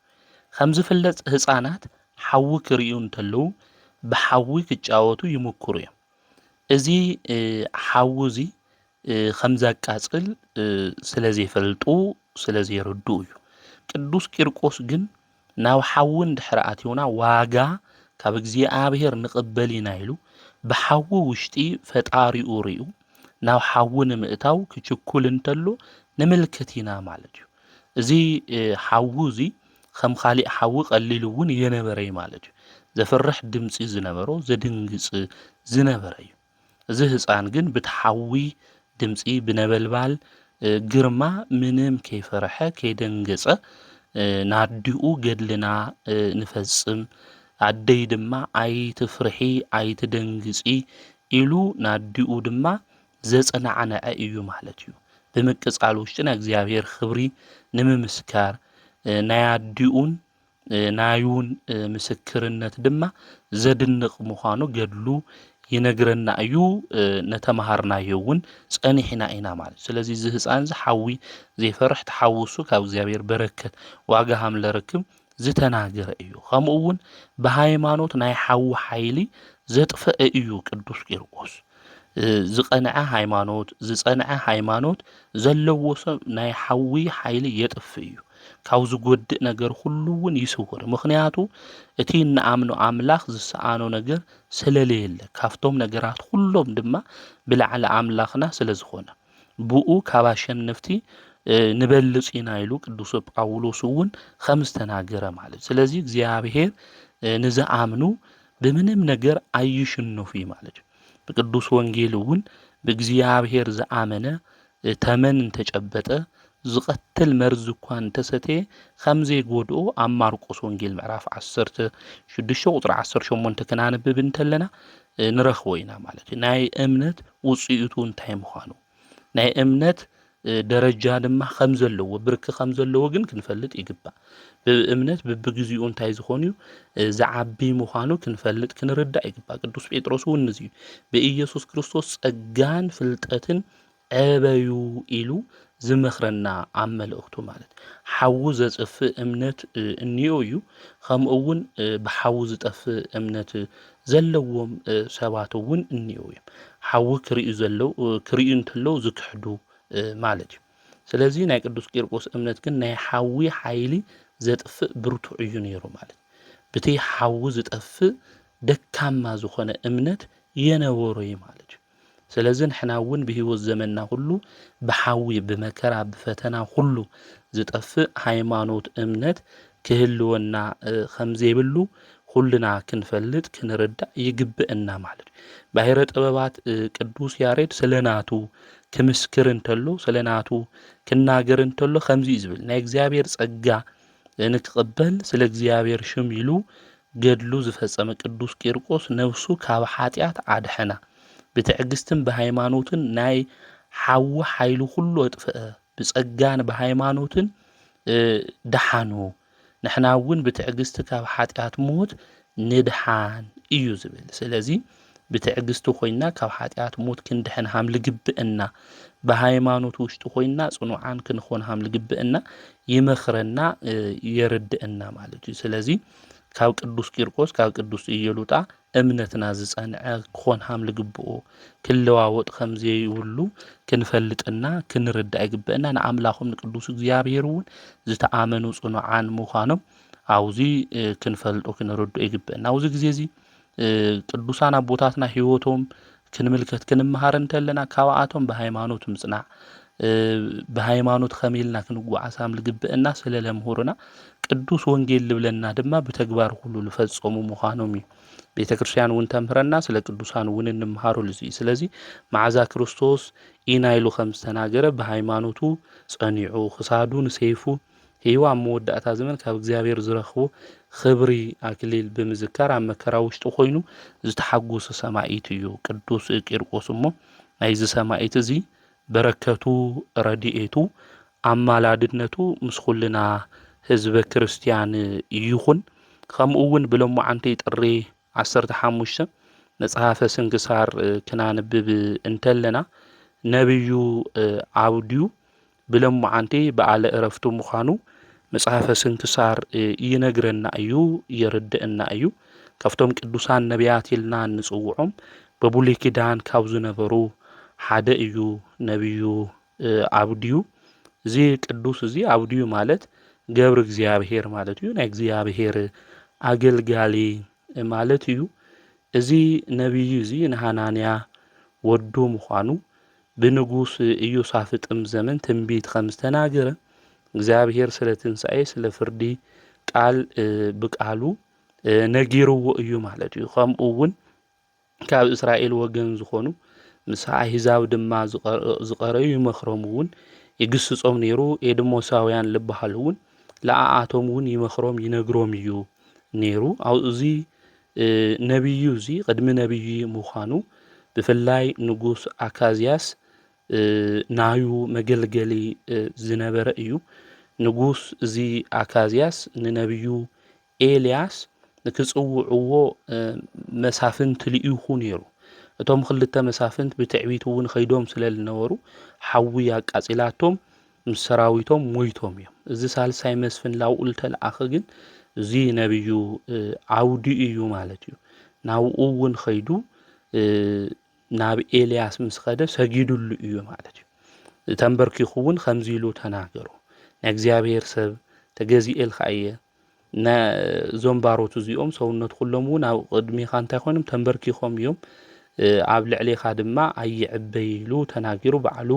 ከም ዝፍለጥ ህፃናት ሓዊ ክርእዩ እንተለዉ ብሓዊ ክጫወቱ ይምኩሩ እዮም። እዚ እ፣ ሓዊ እዚ እ፣ ከም ዘቃፅል እ፣ ስለ ዘይፈልጡ ስለ ዘይርድኡ እዩ። ቅዱስ ቂርቆስ ግን ናብ ሓዊ እንድሕር ኣቲውና ዋጋ ካብ እግዚኣብሔር ንቕበል ኢና ኢሉ ብሓዊ ውሽጢ ፈጣሪኡ ርእዩ ናብ ሓዊ ንምእታው ክችኩል እንተሎ ንምልከት ኢና ማለት እዩ። እዚ እ፣ ሓዊ እዚ ከም ካሊእ ሓዊ ቀሊል እውን የነበረ እዩ ማለት እዩ። ዘፍርሕ ድምፂ ዝነበሮ ዘድንግፅ ዝነበረ እዩ። እዚ ህፃን ግን ብቲ ሓዊ ድምፂ ብነበልባል እ፣ ግርማ ምንም ከይፈረሐ ከይደንገፀ እ፣ ናዲኡ ገድልና እ፣ ንፈፅም ኣደይ ድማ ኣይትፍርሒ ኣይትደንግፂ ኢሉ ናዲኡ ድማ ዘፀናዕነዐ እዩ ማለት እዩ። ብምቅፃል ውሽጢ ናይ እግዚኣብሔር ክብሪ ንምምስካር እ፣ ናይ ኣዲኡን እ፣ ናዩን እ፣ ምስክርነት ድማ ዘድንቕ ምዃኑ ገድሉ ይነግረና እዩ። እ፣ ነተምሃርናዮ እውን ጸኒሕና ኢና ማለት እዩ። ስለዚ እዚ ህፃን እዚ ሓዊ ዘይፈርሕ ተሓውሱ ካብ እግዚኣብሔር በረከት ዋጋ ሃም ለረክብ ዝተናገረ እዩ። ከምኡ እውን ብሃይማኖት ናይ ሓዊ ሓይሊ ዘጥፈአ እዩ ቅዱስ ቂርቆስ። እ፣ ዝቐንዐ ሃይማኖት ዝጸንዐ ሃይማኖት ዘለዎ ሰብ ናይ ሓዊ ሓይሊ የጥፍእ እዩ። ካብ ዝጎድእ ነገር ኩሉ እውን ይስውር። ምኽንያቱ እቲ እንኣምኖ ኣምላኽ ዝሰኣኖ ነገር ስለለየለ ካብቶም ነገራት ኩሎም ድማ ብላዕሊ ኣምላኽና ስለ ዝኾነ ብኡ ካብ ኣሸነፍቲ እ፣ ንበልጽ ኢና ኢሉ ቅዱስ ጳውሎስ እውን ከም ዝተናገረ ማለት። ስለዚ እግዚኣብሔር እ፣ ንዝኣምኑ ብምንም ነገር ኣይሽነፉ እዩ ማለት እዩ። ብቅዱስ ወንጌል እውን ብእግዚኣብሔር ዝኣመነ እ፣ ተመን እንተጨበጠ ዝቐትል መርዚ እኳ እንተሰተየ ከም ዘይጎድኦ ኣብ ማርቆስ ወንጌል ምዕራፍ ዓሰርተ ሽዱሽተ ቁፅሪ ዓሰርተ ሸሞንተ ክናንብብ እንተለና እ፣ ንረኽቦ ኢና ማለት እዩ። ናይ እምነት ውፅኢቱ እንታይ ምዃኑ ናይ እምነት እ፣ ደረጃ ድማ ከም ዘለዎ ብርኪ ከም ዘለዎ ግን ክንፈልጥ ይግባእ። ብእምነት ብብግዚኡ እንታይ ዝኾን እዩ እ፣ ዝዓቢ ምዃኑ ክንፈልጥ ክንርዳእ ይግባእ። ቅዱስ ጴጥሮስ እውን እዚ እዩ ብኢየሱስ ክርስቶስ ጸጋን ፍልጠትን ዕበዩ ኢሉ ዝመኽረና ኣብ መልእኽቱ ማለት ሓዊ ዘጥፍእ እምነት እ፣ እኒኦ እዩ። ከምኡ እውን እ፣ ብሓዊ ዝጠፍእ እምነት ዘለዎም እ፣ ሰባት እውን እኒኦ እዮም። ሓዊ ክርእዩ ዘለዉ እ፣ ክርእዩ እንተለዉ ዝክሕዱ እ፣ ማለት እዩ። ስለዚ ናይ ቅዱስ ቂርቆስ እምነት ግን ናይ ሓዊ ሓይሊ ዘጥፍእ ብርቱዕ እዩ ነይሩ ማለት ብቲ ሓዊ ዝጠፍእ ደካማ ዝኾነ እምነት የነበሮ እዩ ማለት እዩ። ስለዚ ንሕና እውን ብህይወት ዘመንና ኩሉ ብሓዊ ብመከራ ብፈተና ኩሉ ዝጠፍእ ሃይማኖት እምነት ክህልወና እ፣ ከም ዘይብሉ ኩልና ክንፈልጥ ክንርዳእ ይግብእና ማለት እዩ። ባሕረ ጥበባት ቅዱስ ያሬድ ስለ ናቱ ክምስክር እንተሎ፣ ስለ ናቱ ክናገር እንተሎ ከምዚ እዩ ዝብል፣ ናይ እግዚኣብሔር ጸጋ ንክቕበል ስለ እግዚኣብሔር ሽም ኢሉ ገድሉ ዝፈጸመ ቅዱስ ቂርቆስ ነብሱ ካብ ሓጢኣት ኣድሐና። ብትዕግስትን ብሃይማኖትን ናይ ሓዊ ሓይሉ ኩሉ ኣጥፍአ። ብጸጋን ብሃይማኖትን ደሓኑ። ንሕና እውን ብትዕግስቲ ካብ ሓጢኣት ሞት ንድሓን እዩ ዝብል። ስለዚ ብትዕግስቲ ኮይና ካብ ሓጢኣት ሞት ክንድሕን ሃም ልግብእና፣ ብሃይማኖት ውሽጢ ኮይና ጽኑዓን ክንኾን ሃም ልግብእና ይመኽረና፣ የርድእና ማለት እዩ። ስለዚ ካብ ቅዱስ ቂርቆስ፣ ካብ ቅዱስ ኢየሉጣ እምነትና ዝጸንዐ ክኾን ሃም ልግብኦ ክለዋወጥ ከም ዘይብሉ ክንፈልጥና ክንርዳእ ይግበአና። ንኣምላኾም ንቅዱስ እግዚኣብሔር እውን ዝተኣመኑ ጽኑዓን ምዃኖም ኣብዚ ክንፈልጦ ክንርድኦ ይግበአና። ኣብዚ ግዜ እዚ ቅዱሳን ኣቦታትና ህይወቶም ክንምልከት ክንመሃር እንተለና ካብኣቶም ብሃይማኖት ምጽናዕ፣ ብሃይማኖት ከመይ ኢልና ክንጓዓዝ ከም ልግበአና ስለ ለምህሩና ቅዱስ ወንጌል ልብለና ድማ ብተግባር ኩሉ ልፈጸሙ ምዃኖም እዩ። ቤተ ክርስቲያን እውን ተምህረና፣ ስለ ቅዱሳን እውን እንምሃረሉ እዚ እዩ። ስለዚ መዓዛ ክርስቶስ ኢና ኢሉ ከም ዝተናገረ ብሃይማኖቱ ጸኒዑ ክሳዱ ንሰይፉ ሂቡ ኣብ መወዳእታ ዘመን ካብ እግዚኣብሔር ዝረኽቦ ክብሪ ኣክሊል ብምዝካር ኣብ መከራ ውሽጢ ኮይኑ ዝተሓጎሰ ሰማኢት እዩ ቅዱስ ቂርቆስ። እሞ ናይዚ ሰማኢት እዚ በረከቱ ረድኤቱ ኣማላድነቱ ምስ ኩልና ህዝበ ክርስቲያን ይኹን። ከምኡ እውን ብሎማዓንቲ ጥሪ ዓሰርተ ሓሙሽተ መጽሓፈ ስንክሳር ክናንብብ እንተለና ነቢዩ ኣብድዩ ብሎማዓንቲ በዓለ እረፍቱ ምዃኑ መጽሓፈ ስንክሳር ይነግረና እዩ፣ የርድእና እዩ። ካብቶም ቅዱሳን ነቢያት ኢልና እንጽውዖም ብብሉይ ኪዳን ካብ ዝነበሩ ሓደ እዩ ነቢዩ ኣብድዩ። እዚ ቅዱስ እዚ ኣብድዩ ማለት ገብር እግዚኣብሔር ማለት እዩ። ናይ እግዚኣብሔር ኣገልጋሊ ማለት እዩ። እዚ ነቢይ እዚ ንሃናንያ ወዱ ምዃኑ ብንጉስ ኢዮሳፍጥም ዘመን ትንቢት ከም ዝተናገረ እግዚኣብሔር ስለ ትንሳኤ ስለ ፍርዲ ቃል ብቃሉ ነጊርዎ እዩ ማለት እዩ። ከምኡ እውን ካብ እስራኤል ወገን ዝኾኑ ምስ ኣህዛብ ድማ ዝቐረዩ ይመኽሮም እውን ይግስጾም ነይሩ። ኤድሞሳውያን ልበሃሉ እውን ለኣኣቶም እውን ይመኽሮም ይነግሮም እዩ ነይሩ። ኣብዚ ነቢዩ እዚ ቅድሚ ነቢይ ምዃኑ ብፍላይ ንጉስ ኣካዝያስ ናዩ መገልገሊ ዝነበረ እዩ። ንጉስ እዚ ኣካዝያስ ንነቢዩ ኤልያስ ንክጽውዕዎ መሳፍንት ልኢኹ ነይሩ። እቶም ክልተ መሳፍንት ብትዕቢት እውን ኸይዶም ስለ ዝነበሩ ሓዊ ኣቃጺላቶም ምስ ሰራዊቶም ሞይቶም እዮም። እዚ ሳልሳይ መስፍን ላብኡ ልተለኣኸ ግን እዚ ነቢዩ ዓውዲ እዩ ማለት እዩ። ናብኡ እውን ኸይዱ ናብ ኤልያስ ምስ ኸደ ሰጊዱሉ እዩ ማለት እዩ። ተንበርኪኹ እውን ከምዚ ኢሉ ተናገሩ፣ ናይ እግዚኣብሔር ሰብ ተገዚኤልካ እየ። እዞም ባሮት እዚኦም ሰውነት ኩሎም እውን ኣብ ቅድሚኻ እንታይ ኮይኖም ተንበርኪኾም እዮም። ኣብ ልዕሌኻ ድማ ኣይዕበይ ኢሉ ተናጊሩ ባዕሉ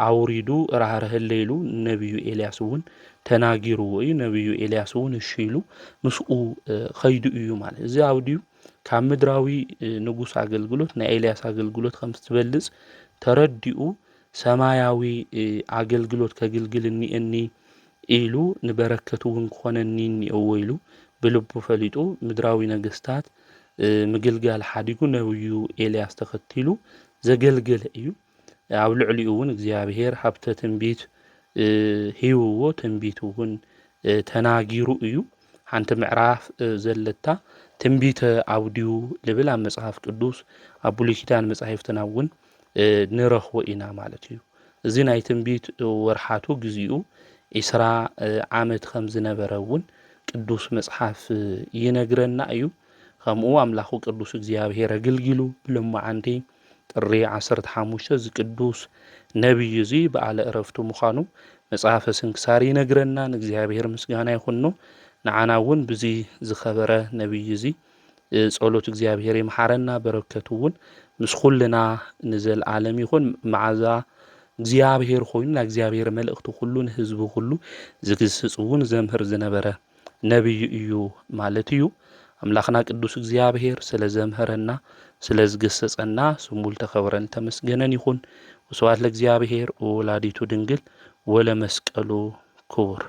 ኣውሪዱ ራህርህለ ኢሉ ነቢዩ ኤልያስ እውን ተናጊርዎ እዩ። ነቢዩ ኤልያስ እውን እሺ ኢሉ ምስኡ ኸይዱ እዩ ማለት እዚ ኣብድዩ ካብ ምድራዊ ንጉስ ኣገልግሎት ናይ ኤልያስ ኣገልግሎት ከም ዝትበልጽ ተረዲኡ ሰማያዊ ኣገልግሎት ከግልግል እኒኤኒ ኢሉ ንበረከት እውን ክኾነኒ እኒኦዎ ኢሉ ብልቡ ፈሊጡ ምድራዊ ነገስታት ምግልጋል ሓዲጉ ነብዩ ኤልያስ ተኸቲሉ ዘገልገለ እዩ። ኣብ ልዕሊኡ እውን እግዚኣብሔር ሃብተ ትንቢት ሂብዎ ትንቢት እውን ተናጊሩ እዩ። ሓንቲ ምዕራፍ ዘለታ ትንቢተ ኣብድዩ ልብል ኣብ መጽሓፍ ቅዱስ ኣብ ብሉይ ኪዳን መጻሕፍትና እውን ንረኽቦ ኢና ማለት እዩ። እዚ ናይ ትንቢት ወርሓቱ ግዚኡ ዒስራ ዓመት ከም ዝነበረ እውን ቅዱስ መጽሓፍ ይነግረና እዩ። ከምኡ ኣምላኹ ቅዱስ እግዚኣብሔር ኣገልጊሉ ብሎማዓንቲ ጥሪ ዓሰርተ ሓሙሽተ እዚ ቅዱስ ነቢይ እዚ በዓለ ዕረፍቱ ምዃኑ መጽሓፈ ስንክሳር ይነግረና። ንእግዚኣብሔር ምስጋና ይኹኖ። ንዓና እውን ብዚ ዝኸበረ ነቢይ እዚ ጸሎት እግዚኣብሔር ይምሓረና። በረከቱ እውን ምስ ኩልና ንዘለዓለም ይኹን። መዓዛ እግዚኣብሔር ኮይኑ ናይ እግዚኣብሔር መልእኽቲ ኩሉ ንህዝቡ ኩሉ ዝግስጽ እውን ዘምህር ዝነበረ ነቢይ እዩ ማለት እዩ። ኣምላኽና ቅዱስ እግዚኣብሔር ስለ ዘምሀረና ስለ ዝገሰጸና ስሙ ዝተኸብረን ተመስገነን ይኹን። ወስብሐት ለእግዚኣብሔር ወወላዲቱ ድንግል ወለመስቀሉ ክቡር።